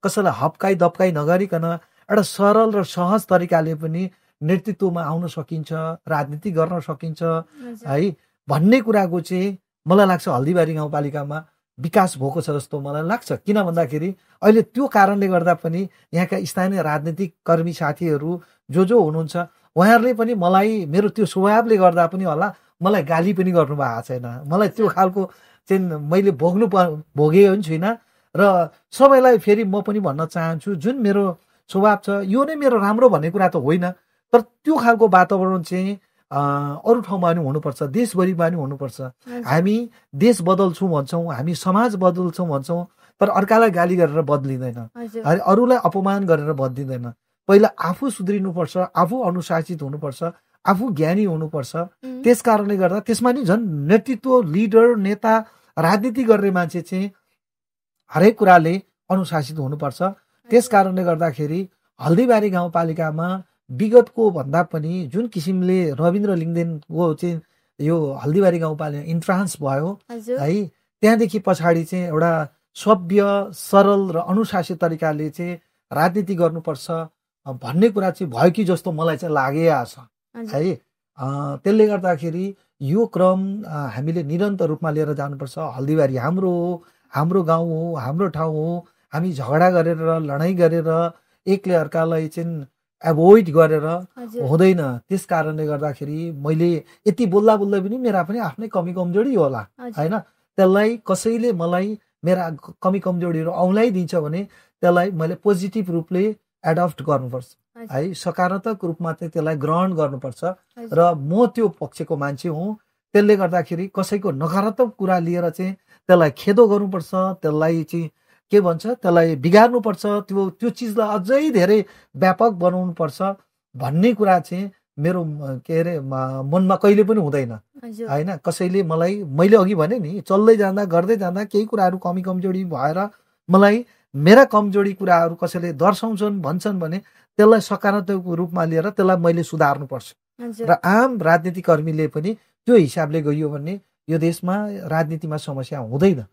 कसैलाई हप्काई दप्काई नगरिकन एउटा सरल र सहज तरिकाले पनि नेतृत्वमा आउन सकिन्छ, राजनीति गर्न सकिन्छ है भन्ने कुराको चाहिँ मलाई लाग्छ हल्दीबारी गाउँपालिकामा विकास भएको छ जस्तो मलाई लाग्छ। किन भन्दाखेरि अहिले त्यो कारणले गर्दा पनि यहाँका स्थानीय राजनीतिक कर्मी साथीहरू जो हुनुहुन्छ उहाँहरूले पनि मलाई मेरो त्यो स्वभावले गर्दा पनि होला मलाई गाली पनि गर्नुभएको छैन। मलाई त्यो खालको चाहिँ मैले भोगेँ पनि छुइनँ। र सबैलाई फेरि म पनि भन्न चाहन्छु जुन मेरो स्वभाव छ यो नै मेरो राम्रो भन्ने कुरा त होइन, तर त्यो खालको वातावरण चाहिँ अरू ठाउँमा पनि हुनुपर्छ, देशभरिमा पनि हुनुपर्छ। हामी देश बदल्छौँ भन्छौँ, हामी समाज बदल्छौँ भन्छौँ, तर अर्कालाई गाली गरेर बदलिँदैन, अरूलाई अपमान गरेर बदलिँदैन। पहिला आफू सुध्रिनुपर्छ, आफू अनुशासित हुनुपर्छ, आफू ज्ञानी हुनुपर्छ। त्यस कारणले गर्दा त्यसमा नि झन् नेतृत्व, लिडर, नेता, राजनीति गर्ने मान्छे चाहिँ हरेक कुराले अनुशासित हुनुपर्छ। त्यस कारणले गर्दाखेरि हल्दीबारी गाउँपालिकामा विगतको भन्दा पनि जुन किसिमले रविन्द्र लिङ्गदेनको चाहिँ यो हल्दीबारी गाउँपालिका इन्ट्रान्स भयो है, त्यहाँदेखि पछाडि चाहिँ एउटा सभ्य, सरल र अनुशासित तरिकाले चाहिँ राजनीति गर्नुपर्छ भन्ने कुरा चाहिँ भयो कि जस्तो मलाई चाहिँ लागेको छ है। त्यसले गर्दाखेरि यो क्रम हामीले निरन्तर रूपमा लिएर जानुपर्छ। हल्दीबारी हाम्रो हो, हाम्रो गाउँ हो, हाम्रो ठाउँ हो। हामी झगडा गरेर, लडाइँ गरेर, एकले अर्कालाई चाहिँ एभोइड गरेर हुँदैन। त्यस कारणले गर्दाखेरि मैले यति बोल्दा बोल्दै पनि मेरा पनि आफ्नै कमी कमजोरी होला होइन, त्यसलाई कसैले मलाई मेरा कमी कमजोरीहरू औँल्याइदिन्छ भने त्यसलाई मैले पोजिटिभ रूपले एडप्ट गर्नुपर्छ है, सकारात्मक रूपमा चाहिँ त्यसलाई ग्रहण गर्नुपर्छ। र म त्यो पक्षको मान्छे हुँ। त्यसले गर्दाखेरि कसैको नकारात्मक कुरा लिएर चाहिँ त्यसलाई खेदो गर्नुपर्छ, त्यसलाई चाहिँ के भन्छ त्यसलाई बिगार्नुपर्छ, त्यो चिजलाई अझै धेरै व्यापक बनाउनुपर्छ भन्ने कुरा चाहिँ मेरो के अरे मनमा कहिले पनि हुँदैन होइन। कसैले मैले अघि भने नि चल्दै जाँदा गर्दै जाँदा केही कुराहरू कमी कमजोरी भएर मलाई मेरा कमजोरी कुराहरू कसैले दर्शाउँछन् भन्छन् भने त्यसलाई सकारात्मक रूपमा लिएर त्यसलाई मैले सुधार्नुपर्छ। र आम राजनीतिक कर्मीले पनि त्यो हिसाबले गइयो भने यो देशमा राजनीतिमा समस्या हुँदैन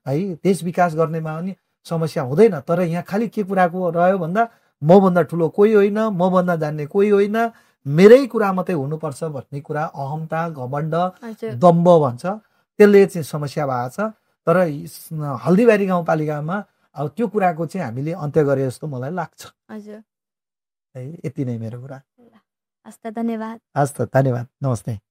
है, देश विकास गर्नेमा पनि समस्या हुँदैन। तर यहाँ खालि के कुराको रह्यो भन्दा मभन्दा ठुलो कोही होइन, मभन्दा जान्ने कोही होइन, मेरै कुरा मात्रै हुनुपर्छ भन्ने कुरा अहमता, घमण्ड, दम्भ भन्छ, त्यसले चाहिँ समस्या भएको छ। तर हल्दीबारी गाउँपालिकामा अब त्यो कुराको चाहिँ हामीले अन्त्य गरे जस्तो मलाई लाग्छ। है, यति नै मेरो कुरा। हस् त, धन्यवाद। हस् त, धन्यवाद, नमस्ते।